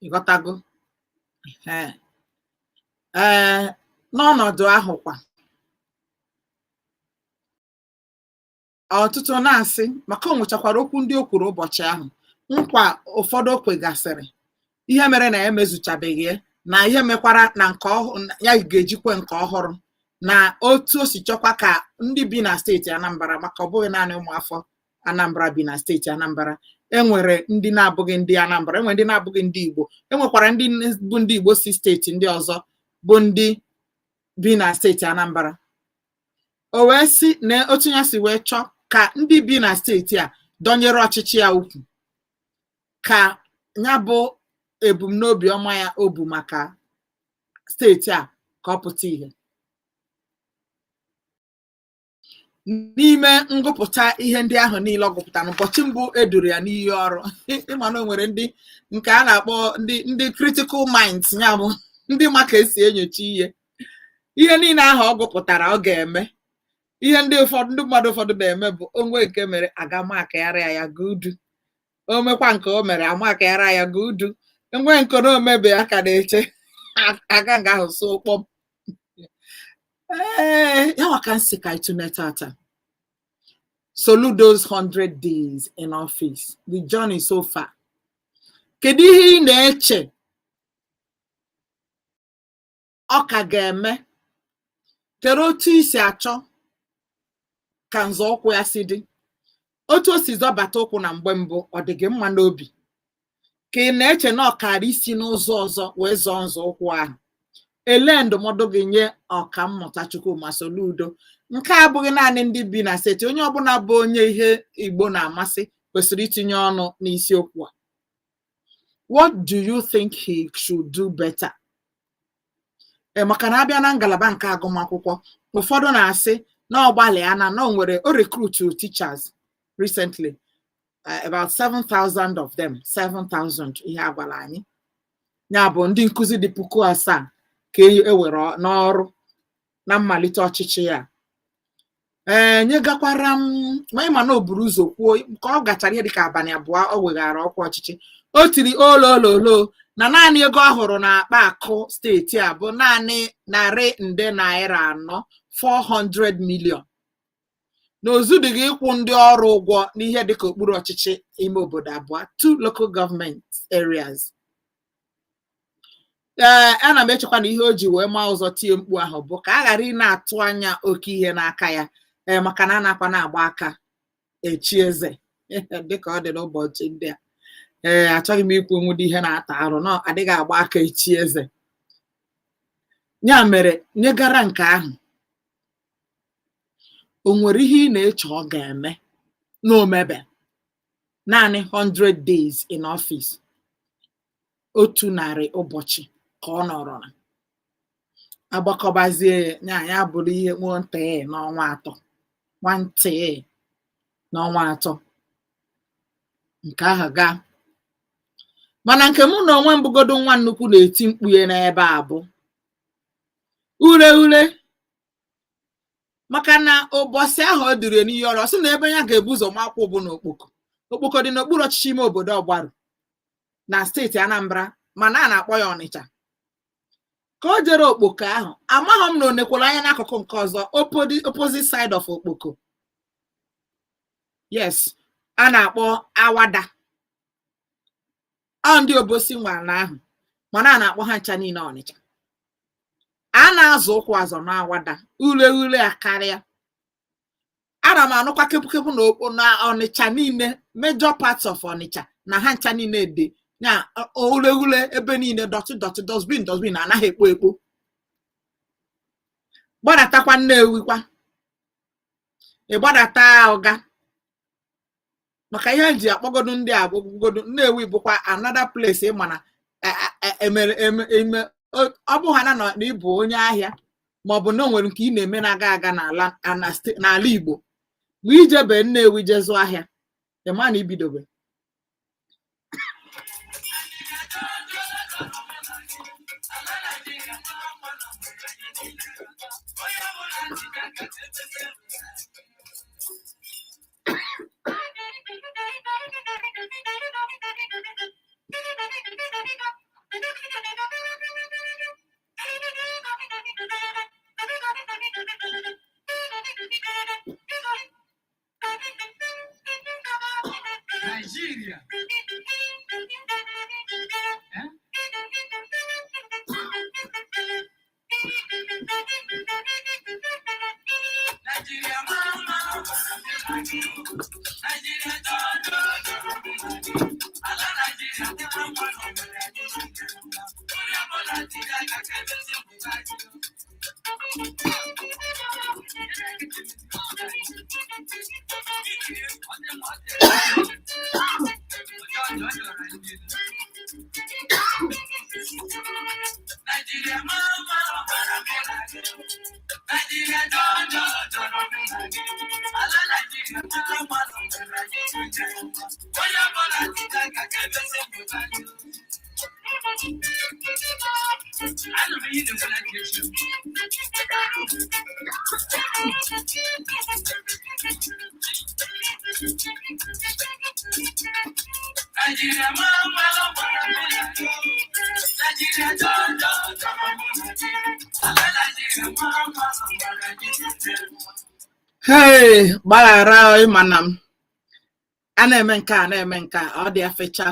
Ịghọtago? Ee, ee, n'ọnọdụ ahụ kwa, ọtụtụ na-asị maka o nwechakwara okwu ndị o kwuru ụbọchị ahụ, nkwa ụfọdụ o kwegasịrị, ihe mere na ya emezuchabeghị ya, na ihe mekwara na nke ya ga-ejikwe nke ọhụrụ, na otu o si chọkwa ka ndị bi na steeti Anambra, maka ọ bụghị naanị ụmụafọ Anambra bi na steeti Anambra, Enwere ndị na-abụghị ndị Anambra, enwere ndị na-abụghị ndị Igbo, enwekwara ndị bụ ndị Igbo si steeti ndị ọzọ bụ ndị bi na steeti Anambra. O wee sị na otu ya si wee chọọ ka ndị bi na steeti a dọnyere ọchịchị ya ukwu, ka ya bụ ebumnobi ọma ya o bu maka steeti a ka ọ pụta ìhè. N'ime ngụpụta ihe ndị ahụ niile ọ gụpụtara n'ụbọchị mbụ e duru ya n'iyi ọrụ, ịma na o nwere ndị nke a na-akpọ ndị critical minds, ya bụ ndị ma ka esi enyocha ihe. Ihe niile ahụ ọ gụpụtara ọ ga-eme. Ihe ndị ụfọdụ ndị mmadụ ụfọdụ na-eme bụ onwe nke mere aga makịgharịa ya gudu, o mekwa nke o mere amakịghara ya gudu, enwe nke na omebe ya ka na-eche aga nga ahụ so kpọm. Ee, ya ka nsị ka ịtụne tata. Soludo's 100 days in office, the journey so far. Kedu ihe ị na-eche ọ ka ga-eme? Kedu otu i si achọ ka nzọụkwụ ya si dị? Otu o si zọbata ụkwụ na mgbe mbụ, ọ dị gị mma n'obi? Ka ị na-eche na ọ kara isi n'ụzọ ọzọ wee zọọ nzọụkwụ ahụ? Elee ndụmọdụ gị nye Ọkammụta Chukwuma Soludo? Nke a abụghị naanị ndị bi na steeti, onye ọbụla bụ onye ihe Igbo na-amasị kwesịrị itinye ọnụ n'isiokwu a. What do you think he should do better? Ee, maka na abịa na ngalaba nke agụmakwụkwọ, ụfọdụ na-asị na ọ gbalịana na o nwere o recruit teachers recently, about 7,000 of them, 7,000 ihe a gwara anyị, ya bụ ndị nkụzi dị 7,000 ka e were n'ọrụ na mmalite ọchịchị ya. Ee, nyegakwara m ma ịma na o buru ụzọ kwuo ka ọ gachara ihe dịka abalị abụọ o weghara ọkwa ọchịchị, o tiri olololo na naanị ego ọ hụrụ n'akpa akụ steeti a bụ naanị narị nde naira 4, 400 million, na ozudịghị ịkwụ ndị ọrụ ụgwọ n'ihe dịka okpuru ọchịchị ime obodo abụọ, two local government areas. Ee, ana m echekwa na ihe o ji wee maa ụzọ tie mkpu ahụ bụ ka a ghara ị na-atụ anya oke ihe n'aka ya. Ee, maka na a nakwa na-agba aka echi eze dịka ọ dị n'ụbọchị ndị a. Ee, achọghị m ikwu nwụdị ihe na-ata arụ na adịghị agba aka echi eze. Ya mere, nyegara nke ahụ, o nwere ihe ị na-eche ọ ga-eme na omebe naanị 100 days in office, 100 ụbọchị ka ọ nọrọ na agbakọbazie ya, ya bụrụ ihe nwantị n'ọnwa 3, nwantị n'ọnwa 3 nke ahụ gaa. Mana nke mụ na onwe mbụgodo nwa nnukwu na-eti mkpu ya n'ebe a bụ ure ure, maka na ụbọchị ahụ ọ dịrị n'iyi ọrụ, ọ sị na ebe ya ga-ebu ụzọ makwụ bụ n'Okpoko. Okpoko dị n'okpuru ọchịchị ime obodo Ọgbaru na steeti Anambra, mana a na-akpọ ya Ọnịcha. Ka o jere Okpoko ahụ, amaghị m na o nekwara anya n'akụkụ nke ọzọ, opposite side of Okpoko, yes, a na-akpọ Awada. Ọ ndị Obosi nwe ala ahụ, mana a na-akpọ ha ncha niile Ọnịcha. A na-azụ ụkwụ azọ n'Awada, ure ure a karịa. Ana m anụkwa kepụkepụ na okpo na Ọnịcha niile, major parts of Ọnịcha, na ha ncha niile dị na ureghure ebe niile, dirty dirty, dustbin dustbin, anaghị ekpo ekpo. Gbadatakwa Nnewi kwa, ịgbadata Ọga, maka ihe eji akpọgodu ndị a bụgodu Nnewi bụkwa another place. Ịma na emere eme ọ bụ ha na na ịbụ onye ahịa ma ọ bụ na o nwere nke ị na-eme na-aga aga n'ala Igbo, ma ijebe Nnewi jee zụọ ahịa, ịma na ibidobe. Nigeria. Eh? Nigeria, mama, Nigeria, Nigeria mama ọbara mụ na gị. Nigeria jọjọ jọrọ mụ na gị. Ala Nigeria mara mma na ọbara gị nje. Onye ọbụla tita ka ka ebezi pụta gị. Anụ m ihe na-ekwu na ntị echi. Nigeria mama ọbara mụ na gị. Nigeria jọjọ jọrọ mụ na gị. Ala Nigeria mara mma na ọbara gị nje. Hey, gbaghara ịma na m a na-eme nke a na-eme nke a ọ dị afecha.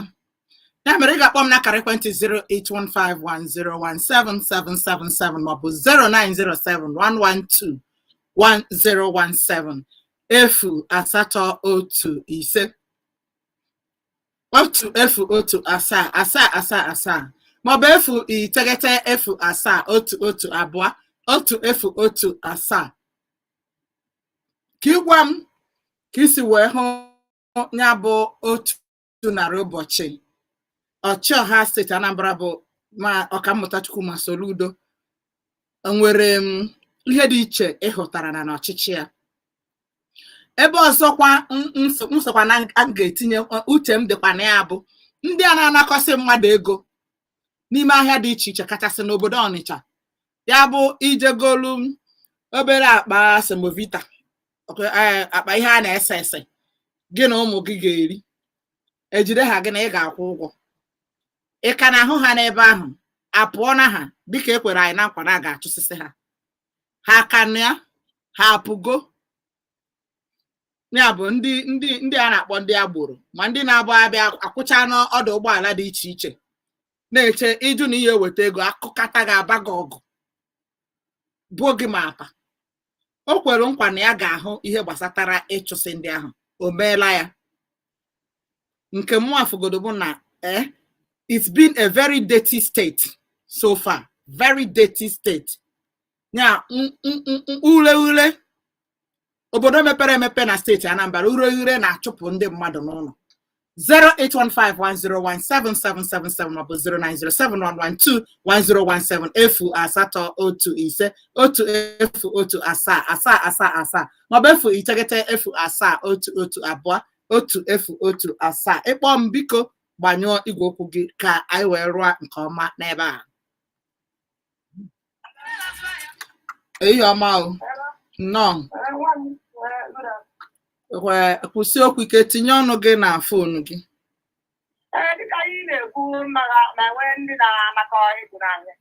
Ya mere ị ga-akpọ m n'akara ekwentị 08151017777 maọbụ 09071121017, 08151 007 7 7 7 maọbụ 090 071 12 1۰17, ka ị gwa m ka isi wee hụ ya bụ 100 ụbọchị ọchịọha steeti Anambra bụ ma Ọkammụta Chukwuma Soludo. Nwere m ihe dị iche ịhụtara na n'ọchịchị ya? Ebe ọzọkwa m sokwa na a ga-etinye uche m dịkwa na ya bụ ndị a na-anakọsị mmadụ ego n'ime ahịa dị iche iche, kachasị n'obodo Ọnịcha. Ya bụ ijegolu obere akpa semovita, akpa ihe a na-ese ese gị na ụmụ gị ga-eri, ejide ha gị na ị ga-akwụ ụgwọ. Ị ka na-ahụ ha n'ebe ahụ? Apụọ na ha dịka e kwere anyị na nkwa na a ga-achụsịsị ha. Ha ka na ya, ha apụgo. Ya bụ ndị a na-akpọ ndị agboro, ma ndị na-abụ abịa akwụcha n'ọdụ ụgbọala dị iche iche na-eche ịjụ na ihe eweta ego, akụkata ga-aba gị ọgụ buo gị ma apa. O kwere nkwa na ya ga-ahụ ihe gbasatara ịchụsị ndị ahụ, o meela ya? Nke mụ afụgodo bụ na it's been a very dirty state so far, very dirty state. Ya ure ure obodo mepere emepe na steeti Anambra, ure ure na-achụpụ ndị mmadụ n'ụlọ. 08151017777 maọbụ 09071121017, 08151 007 7 7 7 maọbụ 090 7 1 2 1 0 7. Ịkpọ m, biko gbanyụọ igwe okwu gị ka anyị wee rụọ nke ọma n'ebe a. Ehihie ọma o, nnọọ. Kwụsị okwu ike, tinye ọnụ gị na phone gị. Ee, dịka anyị na-ekwu maka ma nwee ndị na-anakọ ego n'ahịa.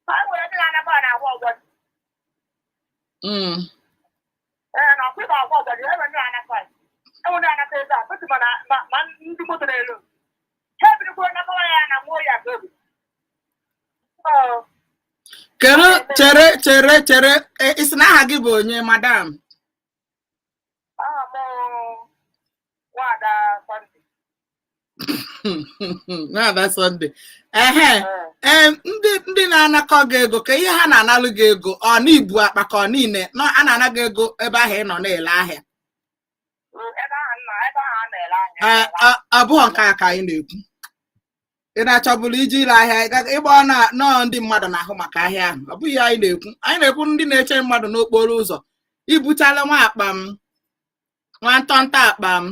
Ma e nwere ndị na-anakọ na-agwa ọgbọ. Ee, na ọkwa ịba agwa ọgbọ dị, e nwere ndị na-anakọ ya. E nwere ndị na-anakọ ego a, otu mana ma ndị moto na-elu. Ha ebidokwa nakọwa ya na nwa ya ka obi. Kedu, chere chere chere, ị sị na aha gị bụ onye, madam? Aha m Nwada Sunday. Nwada Sunday, ehe. Ee, ndị na-anakọ gị ego, ka ihe ha na-analụ gị ego, ọ na ibu akpa ka ọ niile na a na-ana gị ego ebe ahụ ị nọ na-ele ahịa? Ebe ahụ nọ, ebe ahụ a na-ele ahịa. Ee, ọ bụghị nke a ka anyị na-ekwu. Ị na-achọbụrụ iji ile ahịa ịgba na nọọ ndị mmadụ na-ahụ maka ahịa ahụ, ọ bụghị anyị na-ekwu. Anyị na-ekwu ndị na-eche mmadụ n'okporo ụzọ, ibuchala nwa akpa m, nwa ntọntọ akpa m,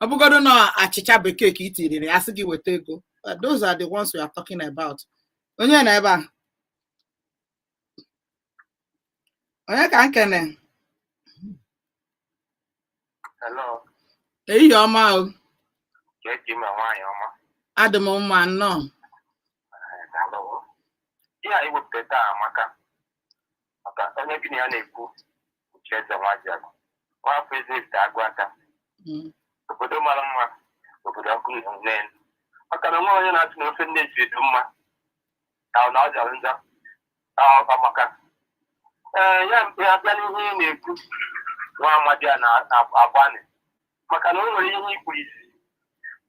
ọ bụgodo na achịcha bekee ka i tiriri ya, sị gị weta ego. Those are the ones we are talking about. Onye na ebe a? Onye ka nkene? Hello. Ehihie ọma o. Ka eke ime, nwaanyị ọma. Adị m mma, nnọọ. Daalụ. Ihe a iwepụta taa amaka, maka onye gị na ya na-ekwu, Ucheeze Nwajiagụ, nwafọ Ezifite Agụata. Obodo mara mma, obodo ọkụ n'elu, maka na onwe onye na-atụ na ofe nne ji edu mma ka ọ na ọ jọrọ njọ ọ maka ee ya ya bịa n'ihe ị na-ekwu, nwa amadi a na-agbanị, maka na o nwere ihe ikwu isi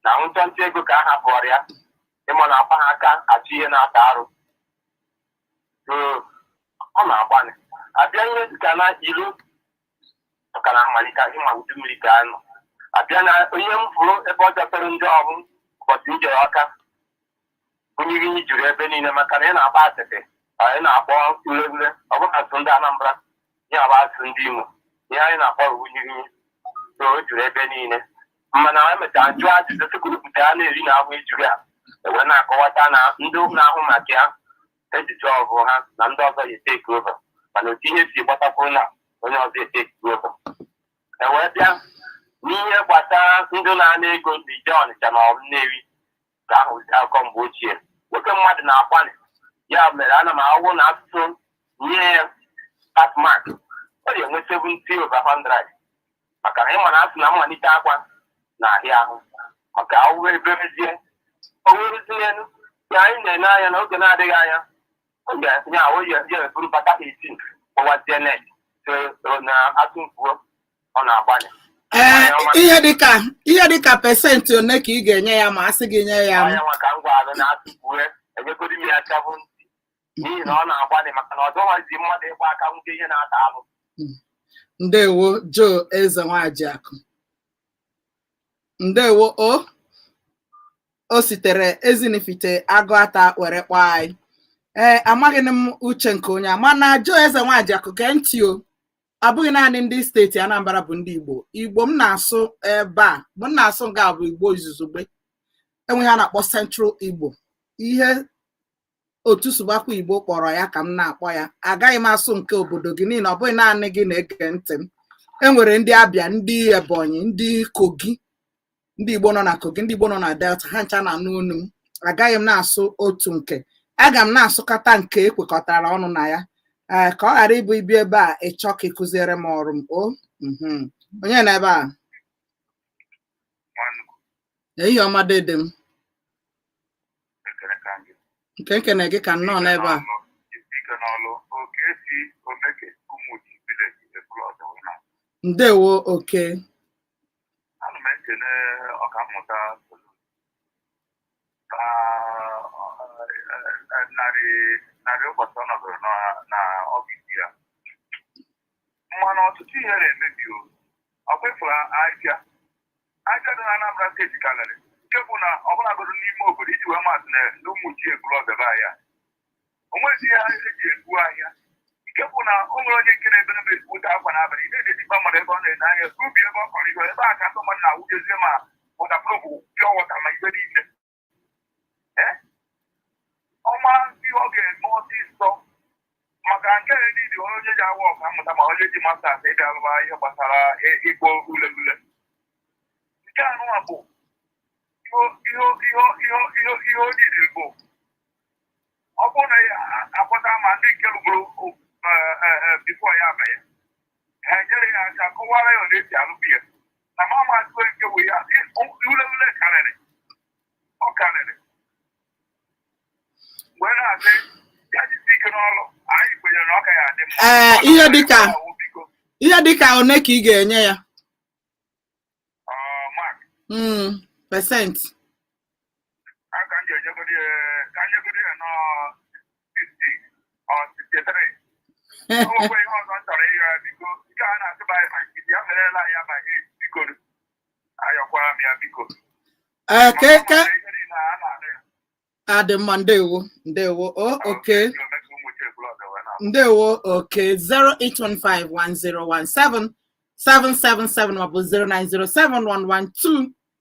na ntọntọ ego ka a hapụrụ ya ịma na akpa ha aka achụ ihe na-ata arụ. So Ọ na-agbalị abịa ihe dịka na ilu maka na mmalite ịma udu mmiri ga-anọ abịa na onye m fụrụ ebe ọ jọfere ndị ọrụ ụbọchị m jere Ọka, unyirinyi juru ebe niile maka na ị na-agba atịtị, ị na-akpọ ureure. Ọ bụrụ asụ ndị Anambra ya bụ asụ ndị Imo, ihe anyị na-akpọ unyirinyi, so o juru ebe niile. Mana emechara jụọ ajụjụ sịkwurupụta ya na-eri na ahụ ejuru ya, ewee na-akọwata na ndị na-ahụ maka ya ejije ọgụ ha na ndị ọzọ ya etake over, mana otu ihe si gbatakwuru na onye ọzọ etake over. Ewee bịa n'ihe gbasara ndị na-ana ego ije Ọnịcha na Nnewi ka ahụ akụkọ mgbe ochie. Nwoke mmadụ na-agbalị, ya mere ana m awụ na asụsụ nye ya pass mark, ọ ga-enwe 70 over 100, maka na ịma na asụ na mmalite akwa na-ahịa ahụ maka awụ eberezie onwerezienu ya. Anyị na-ene anya na oge na-adịghị anya ọ ga-enye ahụ ya eburu bata 18 kpọwazie net na atụ mfuo. Ọ na-agbalị. Ee, ihe dịka percent one ka ị ga-enye ya ma a sị gị nye ya? Anya maka ngwa ahụ na-atụkwue enyegodi m ya chabụ ntị, n'ihi na ọ na-agbalị, maka na ọ dọghọzi mmadụ ịgba aka nwute ihe na-ata alụ. Ndewo, Joe Eze Nwajiakụ, ndewo. O sitere Ezinifite Agụata were kpọọ anyị. Ee, amaghị m uche nke onye a, mana Joe Eze Nwajiakụ, gee ntị o. Abụghị naanị ndị steeti Anambra bụ ndị Igbo. Igbo m na-asụ ebe a bụ m na-asụ nke a bụ Igbo izuzugbe. Enweghị a na-akpọ Central Igbo. Ihe otu Subakwa Igbo kpọrọ ya ka m na-akpọ ya. Agaghị m asụ nke obodo gị, n'ihi na ọ bụghị naanị gị na-ege ntị m. Enwere ndị Abịa, ndị Ebonyi, ndị Kogi, ndị Igbo nọ na Kogi, ndị Igbo nọ na Delta, ha ncha na-anụ onu m. Agaghị m na-asụ otu nke, aga m na-asụkọta nke ekwekọtara ọnụ na ya, ee, ka ọ ghara ịbụ ibi ebe a ịchọ ka ịkụziere m ọrụ m. O onye nọ ebe a? Ehihie ọma, dede m. Nke nkene gị ka nnọọ n'ebe a. Ike n'ọlụ oke si Omeke Umuchi village Ekwulọbịa wee. Ndewo, oke. Ana m ekene Ọkammụta Soludo na 100 ụbọchị ọ nọgoro na ọfịs ya, mana ọtụtụ ihe na-emebi. O ọ kwefuru ahịa ahịa dị na Anambra Steeti karịrị, nke bụ na ọbụlagoro n'ime obodo iji wee masị na Umuchi Ekwulọbịa be ahịa onwezi ihe eji ebu ahịa, nke bụ na o nwere onye nke na-ebe ebe ezigbote akwa n'abalị na-ededikpa mmadụ ebe ọ na-ene anya ubi ebe ọ kọrọ ihe ebe a ka ndị mmadụ na-awụjezie ma waterproof, pure water, ma ibe niile. Ọma ihe ọ ga-eme ọsịsọ maka nke a niile, onye ji awa ọka mmụta ma onye ji masters ịbịa alụba ihe gbasara ịkpọ ule ule nke anụwa bụ ihe o diri bụ ọ bụrụ na ya akpọta ma ndị nke lụgoro before ya abanye, ha enyere ya aka kọwara ya otu esi alụ biya na ma atụe nke bụ ya ule ule karịrị, ọ karịrị. Mgbe na-asị ya jisi ike n'ọrụ, anyị kwenyere na ọ ka ya adị mma. Ee, Biko. ihe dịka one ka ị ga-enye ya? Mark. Percent. Aka m ga-enyegodi ya, ka nyegodi ya nọọ 60 or 63. O nwekwa ihe ọzọ m chọrọ ịyọ ya, biko. Nke a na-asị by ya merela ya by 8, biko, ayọkwara m ya, biko. Ee, ke Ihe niile a na-anụ ya. Adị mma, ndewo, ndewo. O oke. Ndewo, oke. 08151017777 maọbụ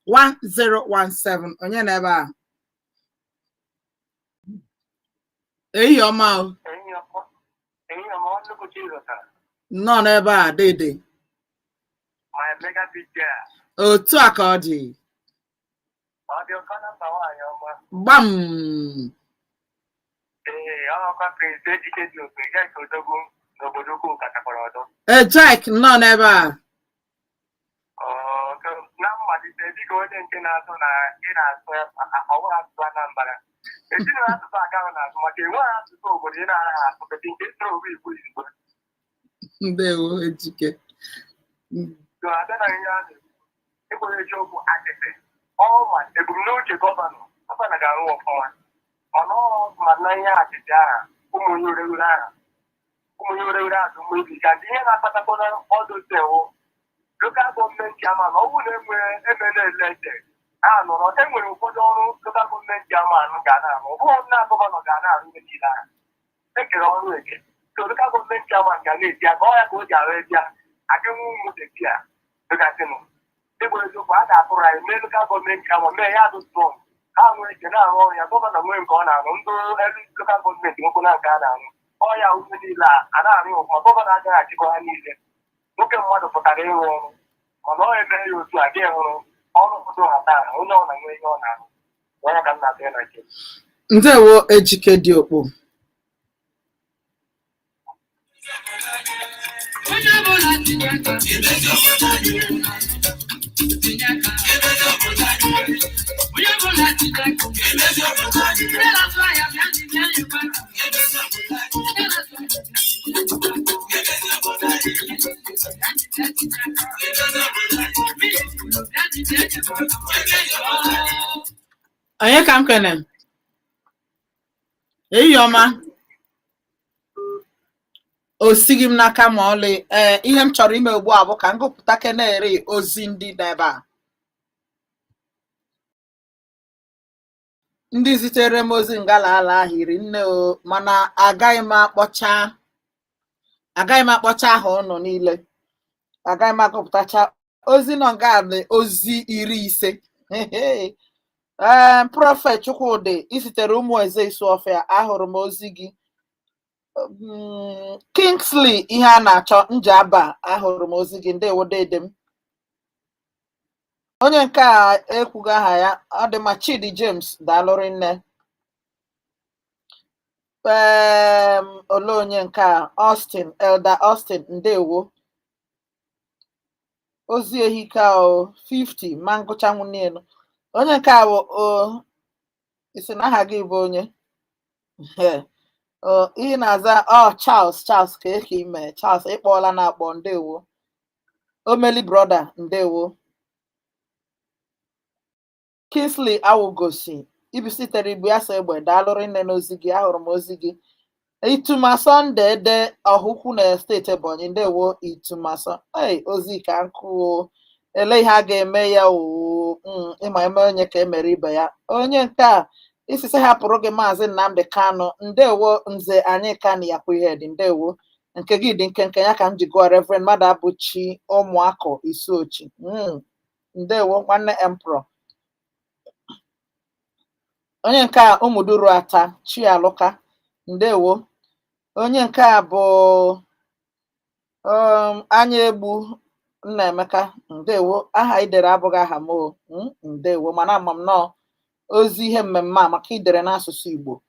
09071121017. Onye na ebe a? Ehihie ọma o. Ehihie ọma, nnukwu Chizọtara. Nnọọ n'ebe a, dede. My mega big girl. Otu a ka ọ dị. Ọ dị ụkọ na mba, nwaanyị ọma. Gbam. Ee, ọkwa Prince Ejike dị ofe Jack Odogwu n'obodo ukwu kachakwara ọdọ. Ee, Jack, nnọọ n'ebe a. Na mmalite, dịka onye nke na-asụ na ị na-asụ ọwụrụ asụsụ Anambra, ezinụlọ asụsụ agaghị na-asụ maka enweghị asụsụ obodo ị na-anaghị asụ pete nke soro owu Igbo izugbe. Ndewo, Ejike. So abịa na ihe a na-ekwu, ekwere eziokwu atịtị ọma ebumnuche gọvanọ ga-arụ ọfụma, mana ọ ma na ihe atịtị aha ụmụ onye ureghure aha. Ụmụ ihe were were azụ mgbe ka ndị ihe na-akpatakwa na ọdụ ewu local government chairman, ọ bụrụ na enwere emere elected, ha nọrọ, enwere ụfọdụ ọrụ local government chairman ga na-arụ. Ọ bụghị na governor ga na-arụ ihe niile ahụ. Ekere ọrụ eke, so local government chairman ga na-eti ya ka ọ ya ka o ji arụ ezi ya adịnwu ụmụ eti ya dịgasịnụ. Ịbụ eziokwu, a ga-atụrụ anyị mee local government chairman, mee ya dị strong, ha nwee ike na-arụ ọrụ ya. Governor nwee nke ọ na-arụ, ndị elu local government nwekwa na nke a na-arụ ọ ya. Ụzọ niile a na-arụ ya ọfụma, governor agaghị achịkọ ha niile. Nwoke mmadụ pụtara ịrụ ọrụ, mana ọ emere ya otu a gị hụrụ ọrụ pụta ha taa, onye ọ na-enwe ihe ọ na-arụ onye ka m na-atụ ya na nke. Ndewo, Ejike dị okpo. Onye ọbụla tinye aka, tinye aka. Onye ọbụla tinye aka. Ndị na-azụ ahịa, bịa ndị bịa nyekwa aka. Ndị na-azụ ahịa, bịa ndị bịa nyekwa aka. Bịa ndị bịa tinye aka. Mmiri kwuru, bịa ndị bịa nyekwa aka. Onye ka m kene? Ehihie ọma. O sighị m n'aka ma ọlị. Ee, ihe m chọrọ ime ugbu a bụ ka m gụpụta kenere ozi ndị nọ ebe a, ndị zitere m ozi ngala ala ahịrị nne o, mana agaghị m akpọcha aha ụnụ niile, agaghị m agụpụtacha ozi nọ nga dị ozi 50. Ee, Prophet Chukwudị isitere ụmụ eze Isuọfịa, ahụrụ m ozi gị. Kingsley ihe a na-achọ Njaba, ahụrụ m ozi gị, ndewo dede m. Onye nke a ekwughị aha ya, ọ dị ma. Chidi James, daalụrị nne. Olee onye nke a? Austin, Elder Austin, ndewo. Ozi ehika o 50 ma ngụcha nwunye. Onye nke a bụ o isi na aha gị bụ onye o ị na-aza ọ Charles. Charles, ka eke ime Charles, ịkpọọla na-akpọ, ndewo. Omeli brother, ndewo. Kingsley Awugosi ibisitere ibu ya sa egbe, daalụrị nne n'ozi gị, ahụrụ m ozi gị. Ituma Sunday ede ọhụkwu na steeti Ebonyi, ndewo Ituma. Ei, ozi ka nkụ o. Ele ihe a ga-eme ya o? Ịma eme onye ka emere ibe ya. Onye nke a isisi hapụrụ gị Maazị Nnamdi Kanu, ndewo. Nze anyị ka na yakwa ihe dị, ndewo. Nke gị dị nkenke ya ka m ji gụọ. Reverend Mmadụ Abụchi Ụmụakọ Isuochi, ndewo nwanne Emperor. Onye nke a Ụmụduru Ata Chialụka, ndewo. Onye nke a bụ Anya Egbu Nnaemeka, ndewo. Aha idere abụghị aha m o. Ndewo, mana ama m nọọ ozi ihe mmemme a maka idere n'asụsụ Igbo.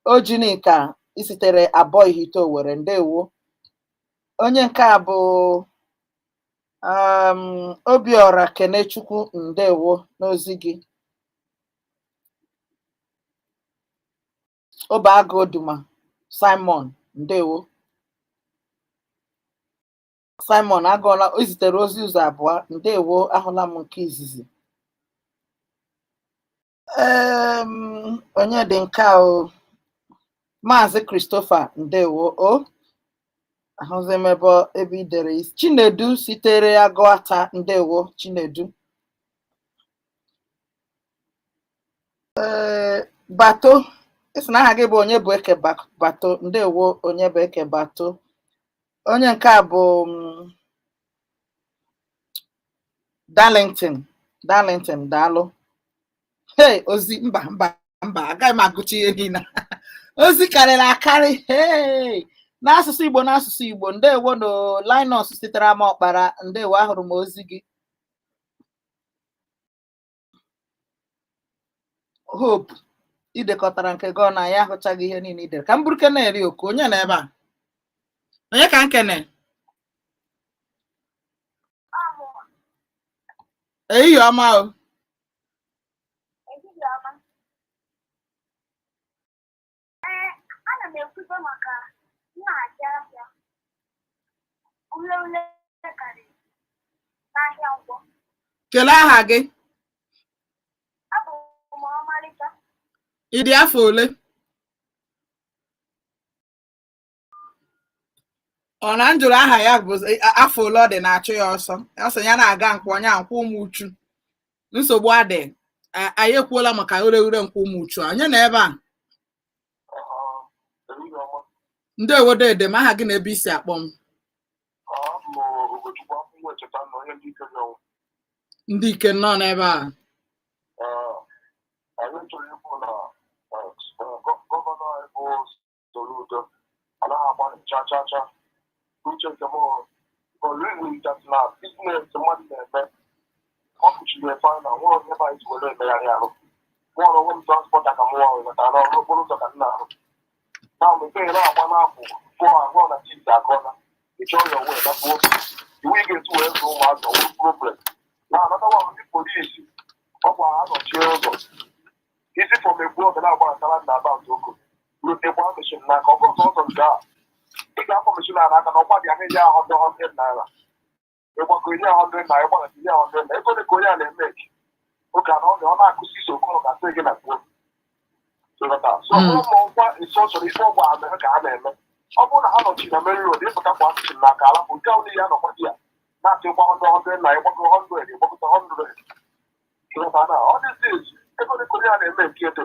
Ojinika isitere abụọ Ihite Owere, ndewo. Onye nke a bụ Obiora Kenechukwu, ndewo n'ozi gị. Obeagụ Oduma Simon, ndewo. Simon agụọla o zitere ozi ụzọ abụọ, ndewo, ahụla m nke izizi. Onye dị nke a o? Maazị Christopher, ndewo o. Ahụzi m ebe i dere isi. Chinedu sitere Agụata, ndewo Chinedu. Ee, Bato isi na aha gị bụ onye bụ Eke Bato, ndewo onye bụ Eke Bato. Onye nke a bụ Darlington, Darlington, daalụ. Hey, ozi mba mba mba, agaghị m agụcha ihe niile, ozi karịrị akarị. Hey, n'asụsụ Igbo, n'asụsụ Igbo, ndewo no. Linus sitere ama ọkpara, ndewo, ahụrụ m ozi gị. Hope idekọtara nke gị ọ na ya ahụchaghị ihe niile idere. Ka m buru keneri oku onye nọ ebe a. Onye ka nkene? Ehihie ọma o. Ehihie ọma. Ee, ana m ekwuzo maka na-abịa ahịa ule ule karịrị n'ahịa Nkwọ. Kelee aha gị. Abụ m Ọmalịcha. Ị dị afọ ole? Ọ na m jụrụ aha ya bụ afọ ole ọ dị na-achụ ya ọsọ. Ọ sị ya na-aga nkwọ nya nkwụ ụmụ uchu. Nsogbu adị. Anyị ekwuola maka ureghure nkwụ ụmụ uchu a. Onye nọ ebe a? Ndewo dede m, aha gị na ebe i si akpọ m. Ndị ike nọ n'ebe a. Anyị chọrọ ikwu na gọvanọ anyị bụ Soludo anaghị agbalị cha cha cha. Uche nke m bụ that na business mmadụ na-eme, ọ kpuchiri efe na nwere onye ebe anyị ji were emegharị arụ. Nwere onwe m transporter ka m nwa nwetara n'ọrụ okporo ụzọ ka m na-arụ na mgbe ị na-agba n'afọ fụọ ahụ na chips akọla ịchọ ya wee dakpuo iwu ị ga-esi wee zụ ụmụazụ ọwụrụ problem na anatawa ndị polisi ọkwa ha nọchie ụzọ isi from egbu oge na-agba akara na about oko rute gbaa machine n'aka ọ bụrụ sọsọ nke a ị ga-afọ machine a n'aka na ọkwa dị ahịa ya 100 naira, ịgbakọ inye ya 100 naira, ịgbakọ inye ya 100 naira, ego dị ka onye a na-eme oge a na ọ na-akụsi isi okoro ga-asị gị na kwuo. So ọ bụrụ ma ọkwa instruction ife ọgba ha mere ka ha na-eme, ọ bụrụ na ha nọchiri na main road, ịpụta kwa machine n'aka alapụ nke ahụ niile ya nọkwa di ya na-atụ ịgba 100 na ịgbago 100, ịgbakọta 100. Ịghọta na ọ dịzi ego dị ka onye a na-eme nke ede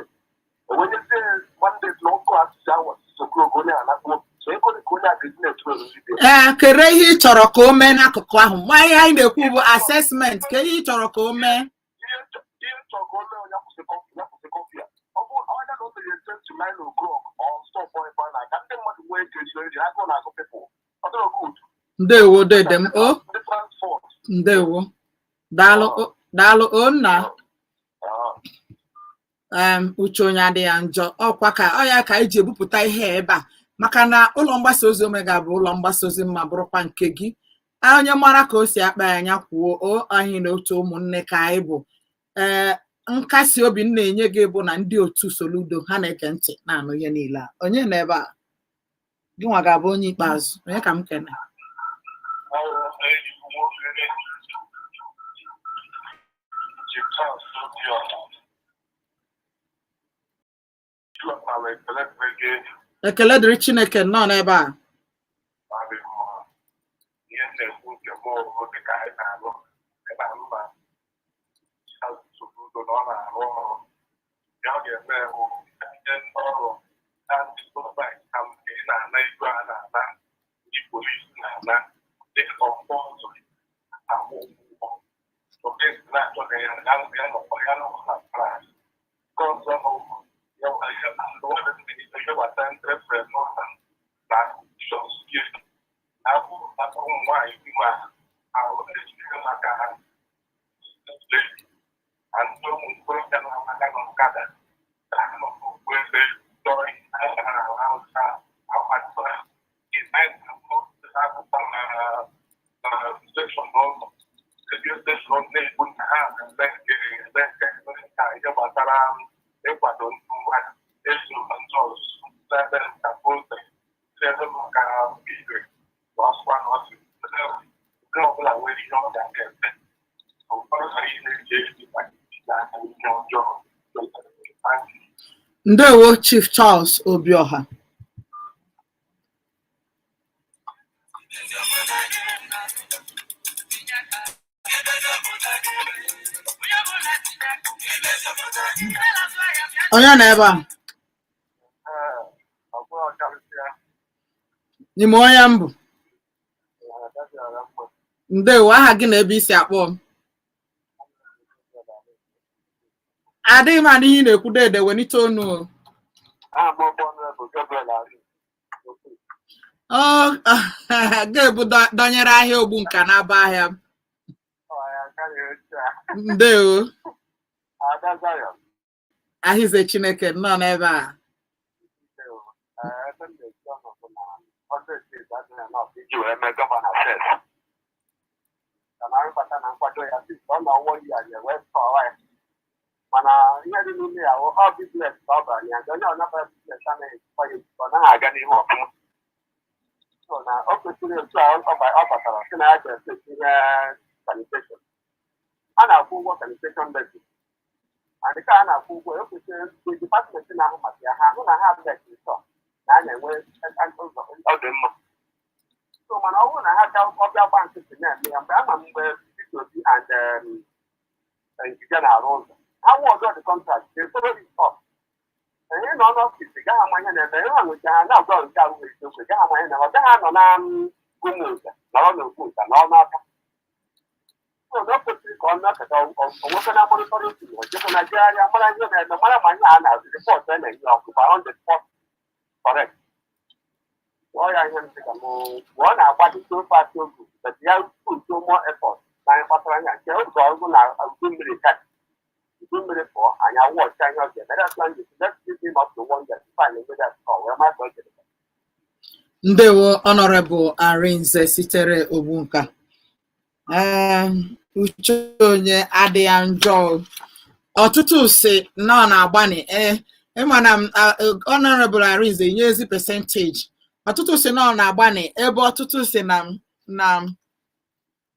enwenyezie mandate na ọkụ asịsị awa 6 o'clock onye a na-akpọ so ego dị ka onye a ga-esi na-eturu oriri. Ee, kere ihe ị chọrọ ka o mee n'akụkụ ahụ. Ma ihe anyị na-ekwu bụ assessment ka ihe ị chọrọ ka o mee. Ihe nchọ ka o mee, onye kwụsị curfew, ya kwụsị curfew ya. Ọ bụrụ onye na o mere 10 to 9 o'clock or stop ebe na ka ndị mmadụ nwee ike eri nri, agụụ na-agụ people, ọ dịrọ good. Ndewo dede m o. Ndị transport. Ndewo, daalụ daalụ o nna. Uche onye adịghị njọ. Ọkwa ka ọ ya ka anyị ji ebupụta ihe a ebe a, maka na ụlọ mgbasa ozi Omega bụ ụlọ mgbasa ozi mma, bụrụkwa nke gị. Onye mara ka o si akpa ya anya kwuo o anyị na otu ụmụnne ka anyị bụ. Ee, nkasi obi m na-enye gị bụ na ndị otu Soludo ha na-eke ntị na-anụ ihe niile a. Onye nọ ebe a? Gị nwa ga-abụ onye ikpeazụ. Onye ka m kene? Enyi m nwoke ji Charles Obiọha chụọtara. Ekele dịrị gị. Ekele dịrị Chineke. Nnọọ n'ebe a. Adị mma. Ihe m na-ekwu nke m bụ, dịka anyị na-alụ ebe alụ na Soludo na ọ na-arụ ọrụ ya, ọ ga-eme bụ ndị ọrụ na ndị gọọmenti ka nke ị na-ana ego a na-ana ndị polisi na-ana dịka compulsory akwụ ụgwọ polisi na-achọ ka ya ya nọkwa ya nọkwa na class. Nke ọzọ bụ ya ndụmọdụ m na-enye ihe gbasara entrepreneur na sọskie na-abụ maka ụmụ nwaanyị ime ahụ ejiri maka ha na ndị ụmụ nkorobịa na-amaga n'ọkada ka ha nọ n'okpu ebe dọrọ ihe ha na-ahụ ahụsa akwado ha na-apụta na station n'ụlọ redio station na-ekwu na ha na-eme nke eme nke eme nke ihe gbasara ịkwado ndị mmadụ eso ndị ọzụzụ na-eme nka poultry, na-eme maka igwe na ọsụkwa na ọsụ nke ọbụla nwere ihe ọ ga-eme ụfọdụ ghara ihe na-eji eji maka itinye aka n'ihe ọjọọ. Ndewo, Chief Charles Obioha. Onye nọ ebe a? Ọ bụrụ karịsịa. N'ime onye mbụ. Ndewo, aha gị na ebe isi akpọ m? Adịghị m anụ ihe ị na-ekwu dede, welite onu o. Aha m bụ Honorable Gabriel Ari. Ọ ga-ebu dọnyere ahịa ogbu nka n'aba ahịa m. Ndewo. Ada Zion. Ahịze Chineke, nnọọ n'ebe a. Ebe m na-esi ọnọdụ na gọọmenti steeti adịghị enough iji wee mee gọvanọ sef ka na arụbata na nkwado ya sị ọ nọ ọwọ yi anyị wee tọọ ya, mana ihe dị n'ime ya ọ business ka ọ bara ya. Onye ọnabara business anaghị ejikwa ya ejikwa, ọ naghị aga n'ihu ọfụma. So na o kwesịrị otu a ọ batara sị na ya ga-ese ihe sanitation a na-akwụ ụgwọ, sanitation levy, and ka a na-akwụ ụgwọ o kwesịrị ndị department na-ahụ maka ya ha hụ na ha mekiri sọ na a na-enwe ụzọ ọ dị mma. So Mana ọ bụrụ na ha ga ọbịa gba nkịtị na-eme ya, mgbe ama m mgbe Peter Obi and Ngige na-arụ ụzọ, ha wụ ọzọ the contract, they follow it up. Ihe nọ n'ọfịs gaghị ama ihe na-eme. Ihe nwecha ha na-agwa nke ahụ eziokwu, gaghị ama ihe na-eme. Ọ gaghị anọ na ụmụ nza nọrọ n'okwu nza nọrọ n'aka. So na o kwesịrị ka ọ nọkọta onwekwe na monitoring team, o jekwe na jegharịa mara ihe na-eme, mara ma ihe a na report a na-enye ọkụkọ 100 correct. Ọ ya ihe m sị ka mụ mgbe ọ na-agbado, so far so good, but ya put more effort na ihe kpatara ya nke oge ọgụ na udu mmiri ka udu mmiri pụọ, anyị awọcha ihe ọ ga-eme. That's why let's give him up to one year before anyị eme that call wee mara ka ọ ga-eme. Ndewo, Honorable Arinze sitere Ogbunka. Ee, uche onye adịghị njọ. Ọtụtụ si na ọ na-agbani. Ee, ịma na Honorable Arinze nye ezi percentage. Ọtụtụ si na ọ na-agbani, ebe ọtụtụ si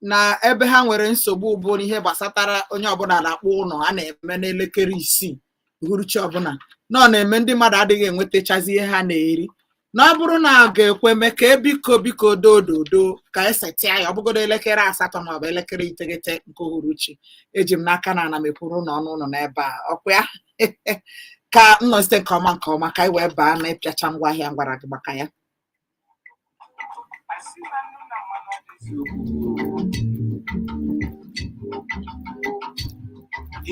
na ebe ha nwere nsogbu bụ n'ihe gbasatara onye ọbụla na-akpọ ụlọ a na-eme n'elekere 6 uhuruchi ọbụla, na ọ na-eme ndị mmadụ adịghị enwetachazi ihe ha na-eri. Na ọ bụrụ na a ga-ekwe mee ka ebiko biko dododo ka esetịa ya, ọ bụgodo elekere 8 maọbụ elekere 9 nke uhuruchi. Eji m n'aka na ana m ekwuru ụlọ ọnụ ụlọ n'ebe a ọkwa ya ka m nọsite nke ọma nke ọma, ka anyị wee baa na ịpịacha ngwaahịa m gwara gị maka ya. Asị na nnu na mmanụ adịghị okwu.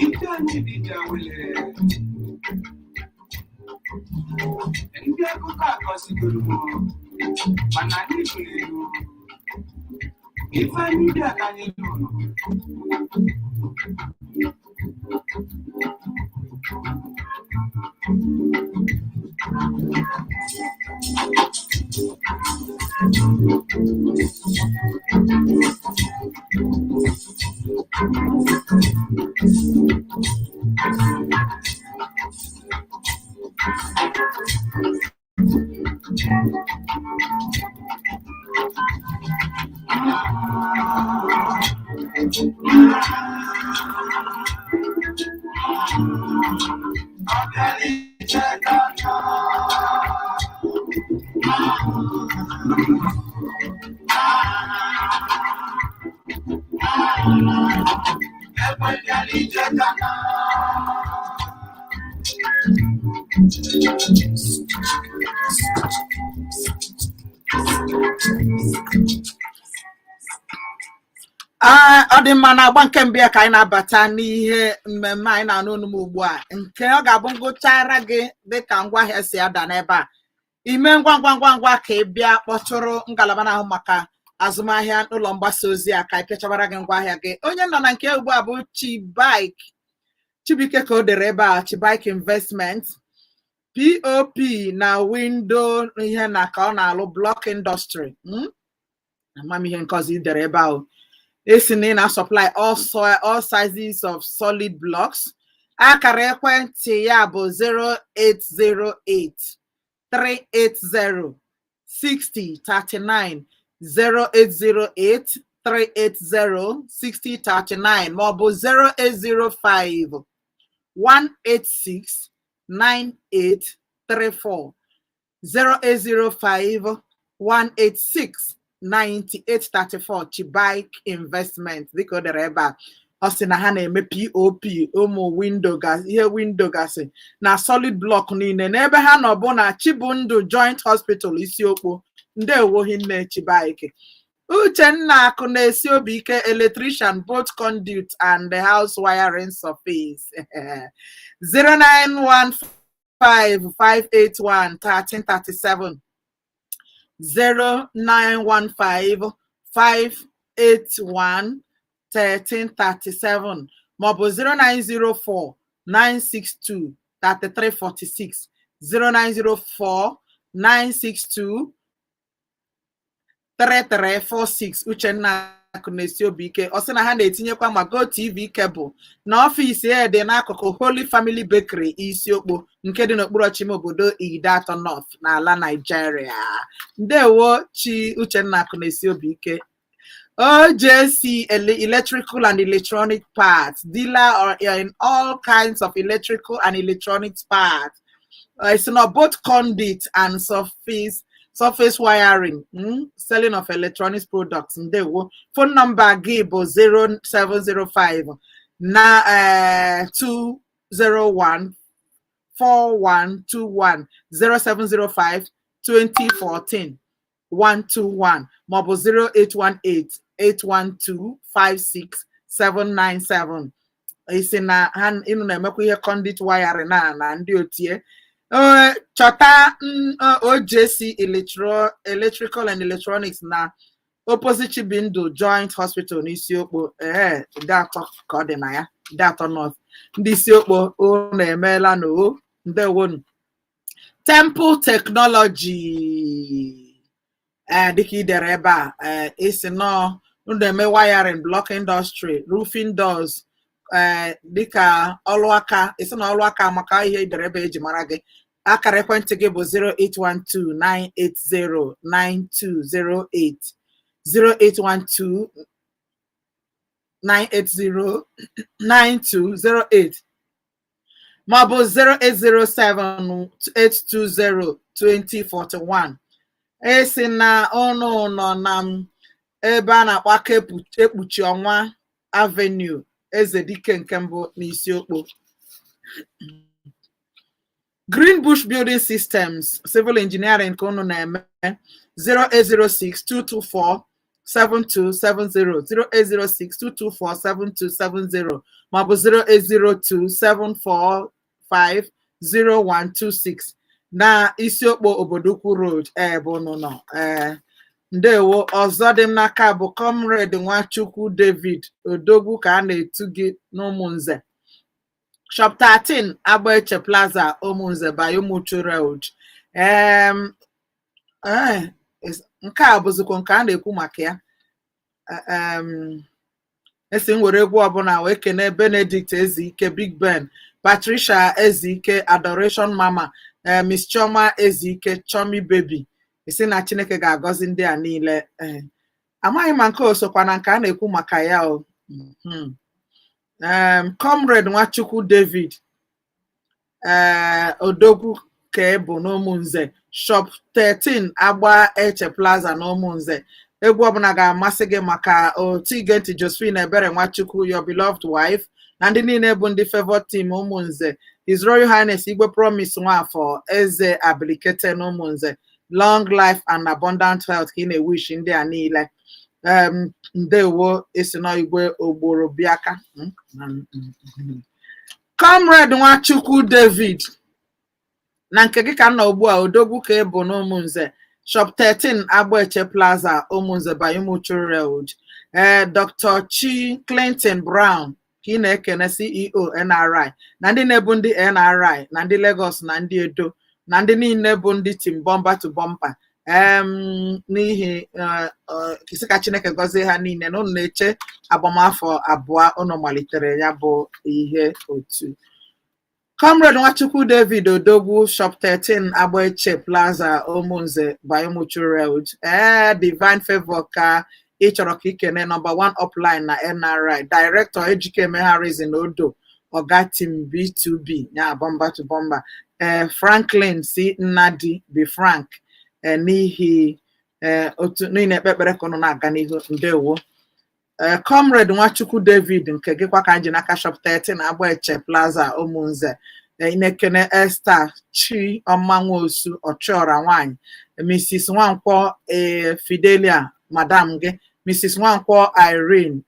Ije anyị bụ ije awele. Ndị akụkọ akọsigoro m, mana anyị gụrụ elu. Ife anyị bịa ka anyị lụrụ. Aa, ọ dị mma. Na agba nke mbụ ya ka anyị na-abata n'ihe mmemme anyị na-anụ onu m ugbu a, nke ọ ga-abụ ngụchara gị dịka ngwaahịa si ada n'ebe a, ime ngwa ngwa ngwa ngwa ka ị bịa kpọtụrụ ngalaba na-ahụ maka azụmahịa ụlọ mgbasa ozi a, ka ị pịachabara gị ngwaahịa gị. Onye nọ na nke ugbu a bụ Chibike Chibuike ka o dere ebe a, Chibike Investment, POP na window ihe na ka ọ na-alụ, block industry. Amamihe nke ọzọ i dere ebe ahụ esi na ị na-supply all sizes of solid blocks. Akara ekwentị ya bụ 0808 380 6039, 0808 380 6039, maọbụ 0805 186 9834, 0805 186 9834. Chibike Investment, dịka o dere ebe a, ọ sị na ha na-eme POP, ụmụ window gas, ihe window gasị na solid block niile. N'ebe ha nọ bụ na Chibundu Joint Hospital, Isiokpo. Ndewo hinne, Chibike. Uchenna Akụ na-esi obi ike, electrician, both conduit and the house wiring surface, 0915 581 1337, 0915 581 1337, maọbụ 0904 962 3346, 0904 962 3346. Uchenna Akụ na-esi obi ike, ọ sị na ha na-etinyekwa ma GOtv cable, na ọfịs ya dị n'akụkụ Holy Family Bakery, Isiokpo, nke dị n'okpuru ọchịme obodo Ideato North n'ala Nigeria. Ndewo chi Uchenna Akụ na-esi obi ike. OJC Electrical and Electronic Parts, dealer or in all kinds of electrical and electronics parts. It's not both conduit and surface. Surface wiring, selling of electronics products. Ndewo. Phone number gị bụ 0705 na 201 4121, 0705 2014 121, maọbụ 0818 812 56797. Isi na ha ịnụ na-emekwa ihe conduit wiring na ndị otie. Ee, chọta OJC Electrical and Electronics na opposite Chibindu Joint Hospital n'Isiokpo. Ee, Ideatọ ka ọ dị na ya, Ideatọ North. Ndị Isiokpo, unu emeela na o ndewonu. Temple Technology, ee, dịka ị dere ebe a, ee, isi nọọ unu na-eme wiring, block industry, roofing, doors. Ee, dịka ọlụaka, isi na ọlụaka maka ihe idere ebe eji mara gị. Akara ekwentị gị bụ 08129809208, 0812 980 9208, maọbụ 0807 820 2041. Esi na ọnụ nọ na m ebe a na-akpọ Aka Ekpuchi Ọnwa Avenue, Ezedike nke mbụ n'Isiokpo. Green Bush Building Systems, civil engineering ka unu na-eme. 0806 224 7270, 0806 224 7270, maọbụ 0802 745 0126 na Isiokpo Obodo Ukwu Road ebe unu nọ. Ee, ndewo. Ọzọ dị m n'aka bụ Comrade Nwachukwu David Odogwu, ka a na-etu gị n'Ụmụnze, Shop 13 Agbaeche Plaza, Ụmụnze by Umuchu Road. Ee, nke a bụzikwa nke a na-ekwu maka ya. Esi m were egwu ọbụla wee kene Benedict Ezike, Big Ben, Patricia Ezike, Adoration Mama, Miss Chioma Ezike, Chomi Baby. Isi na Chineke ga-agọzi ndị a niile. Ee, amaghị ma nke o sokwa na nke a na-ekwu maka ya o. Comrade Nwachukwu David, ee, Odogwu ka ị bụ n'Ụmụnze, Shop 13 Agba Eche Plaza na Ụmụnze. Egwu ọbụla ga-amasị gị maka otu ige ntị Josephine Ebere Nwachukwu, your beloved wife, na ndị niile bụ ndị Favour Team Ụmụnze, His Royal Highness Igwe Promise Nwafọ Eze Abilikete na Ụmụnze. Long life and abundant health ka ị na-ewish ndị a niile. Ndewo. Esi nọ Igwe Ogboro Biaka. Comrade Nwachukwu David, na nke gị ka m nọ ugbu a. Odogwu ka ị bụ n'Ụmụnze, Shop 13 Agbaeche Plaza, Ụmụnze by Umuchu Road. Ee, Dr. Chi Clinton Brown ka ị na-ekene, CEO NRI, na ndị na-ebu ndị NRI na ndị Lagos na ndị Edo na ndị niile bụ ndị team Bomber to Bomber, n'ihi isi ka Chineke gọzie ha niile na unu na-eche agbamafọ 2 unu malitere ya bụ ihe otu. Comrade Nwachukwu David Odogwu, Shop 13 Agbaeche Plaza, Ụmụnze by Umuchu Road. Ee, Divine Favor ka ị chọrọ ka ikene, number one upline na NRI, Director Ejikeme Harrison Odo, Oga Team B2B ya, Bomber to Bomber. Ee, Franklin C Nnadi B Frank, ee, n'ihi ee otu n'ihi na-ekpe ekpere ka unu na-aga n'ihu. Ndewo. Ee, Comrade Nwachukwu David, nke gị kwa ka anyị ji n'aka, Shop 13 Agbaeche Plaza, Ụmụnze. Ee, Inekene Esther Chi Ọmanwosu, Ọchịọra nwanyị, Mrs. Nwankwọ, ee, Fidelia madam gị, Mrs. Nwankwọ Irene,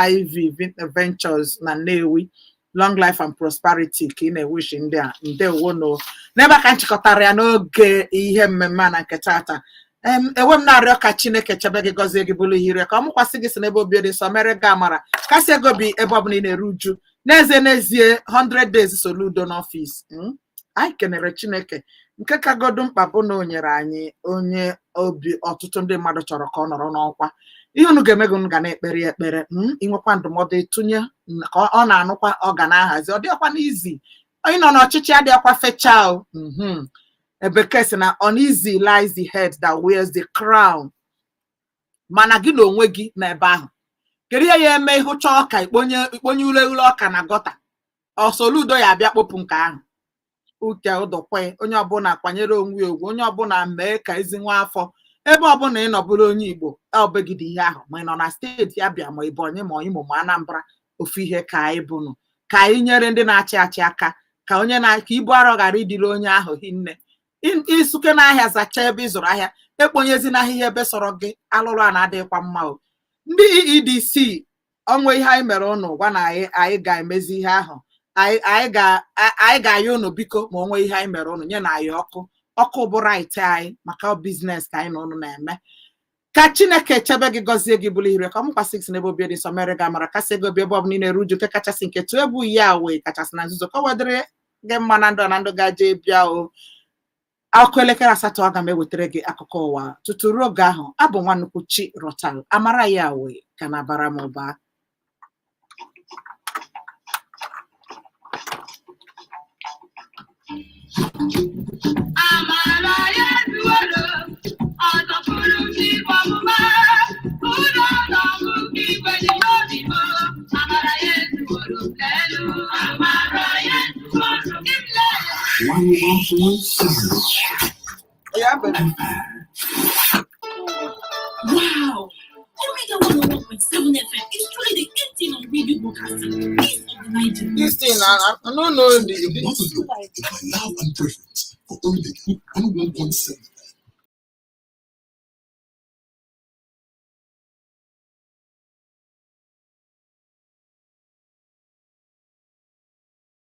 IV Ventures na Nnewi. Long life and prosperity ka ị na-ewishi ndị a. Ndewono. N'ebe a ka m chịkọtara ya n'oge ihe mmemme a na nke tata. Enwe m na-arịọ ka Chineke chebe gị, gọzie gị, bụrụ ihe ka ọ mụkwasị gị, si n'ebe obi dị nsọ mere gị amara, kasị ego bi ebe ọbụla ị na-eru uju. N'ezie n'ezie, 100 days Soludo n'ọfịs, anyị kenere Chineke. Nke kagodu mkpa bụ na o nyere anyị onye obi ọtụtụ ndị mmadụ chọrọ ka ọ nọrọ n'ọkwa. Ihe unu ga-eme gị, unu ga na-ekpere ya ekpere, inwekwa ndụmọdụ ịtụnye ka ọ na-anụkwa, ọ ga na-ahazi. Ọ dịghịkwa n'izi onye nọ n'ọchịchị adịghịkwa fechaa o. Bekee sị na uneasy lies the head that wears the crown. Mana gị na onwe gị n'ebe ahụ, kedu ihe ya eme ịhụcha ọka ikponye ule ule ọka na gutter? Ọ Soludo ya abịa kpopụ nke ahụ. Uche Ụdọkwe, onye ọbụla kwanyere onwe ya ugwu, onye ọbụla mee ka ezi nwa afọ ebe ọbụla ị nọ bụrụ onye Igbo, ọbegide ihe ahụ, ma ị nọ na steeti Abịa, ma Ebonyi, ma Imo, ma Anambra, ofu ihe ka anyị bụnụ. Ka anyị nyere ndị na-achị achị aka, ka onye na ka ibu arọ ghara ịdịrị onye ahụ hinne. Isuke n'ahịa, zachaa ebe ị zụrụ ahịa, ekponyezi n'ahịhịa ebe sọrọ gị. Alụrụ a na-adịghịkwa mma o. Ndị EEDC, ọnwa ihe anyị mere ụnụ, gwa na anyị anyị ga-emezi ihe ahụ. Anyị ga-ayọ ụnụ, biko, ma onwe ihe anyị mere ụnụ, nye na anyị ọkụ. Ọkụ bụ right anyị, maka business ka anyị na ụnụ na-eme. Ka Chineke chebe gị, gọzie gị, bụrụ ire ka ọmụkwa 6 n'ebe obi dị nsọ, mere gị amara, kasị ego obi ebe ọbụla ị na-eru uju, nke kachasị nke tụọ egwu ya wee kachasị na nzuzo, ka ọ wedịrị gị mma na ndụ na ndụ gaje bịa o. Akụ elekere 8, aga m ewetara gị akụkọ ụwa. Tutu ruo oge ahụ, abụ nwa nnukwu chi rọtal amara ya wee ka na-abara m ụba. Amara ya ezuworo, ọ zọpụrụ ndị ọmụma, ụlọ ọgwụ igwe dị n'obi m. Amara ya ezuworo elu, amara ya ezuworo imle. 101.7 Ya bụ. Wow! Omega 101.7 FM is truly the in thing on radio broadcasting east of the Niger. This thing, I no know the Not alone in my love and preference for Omega 101.7.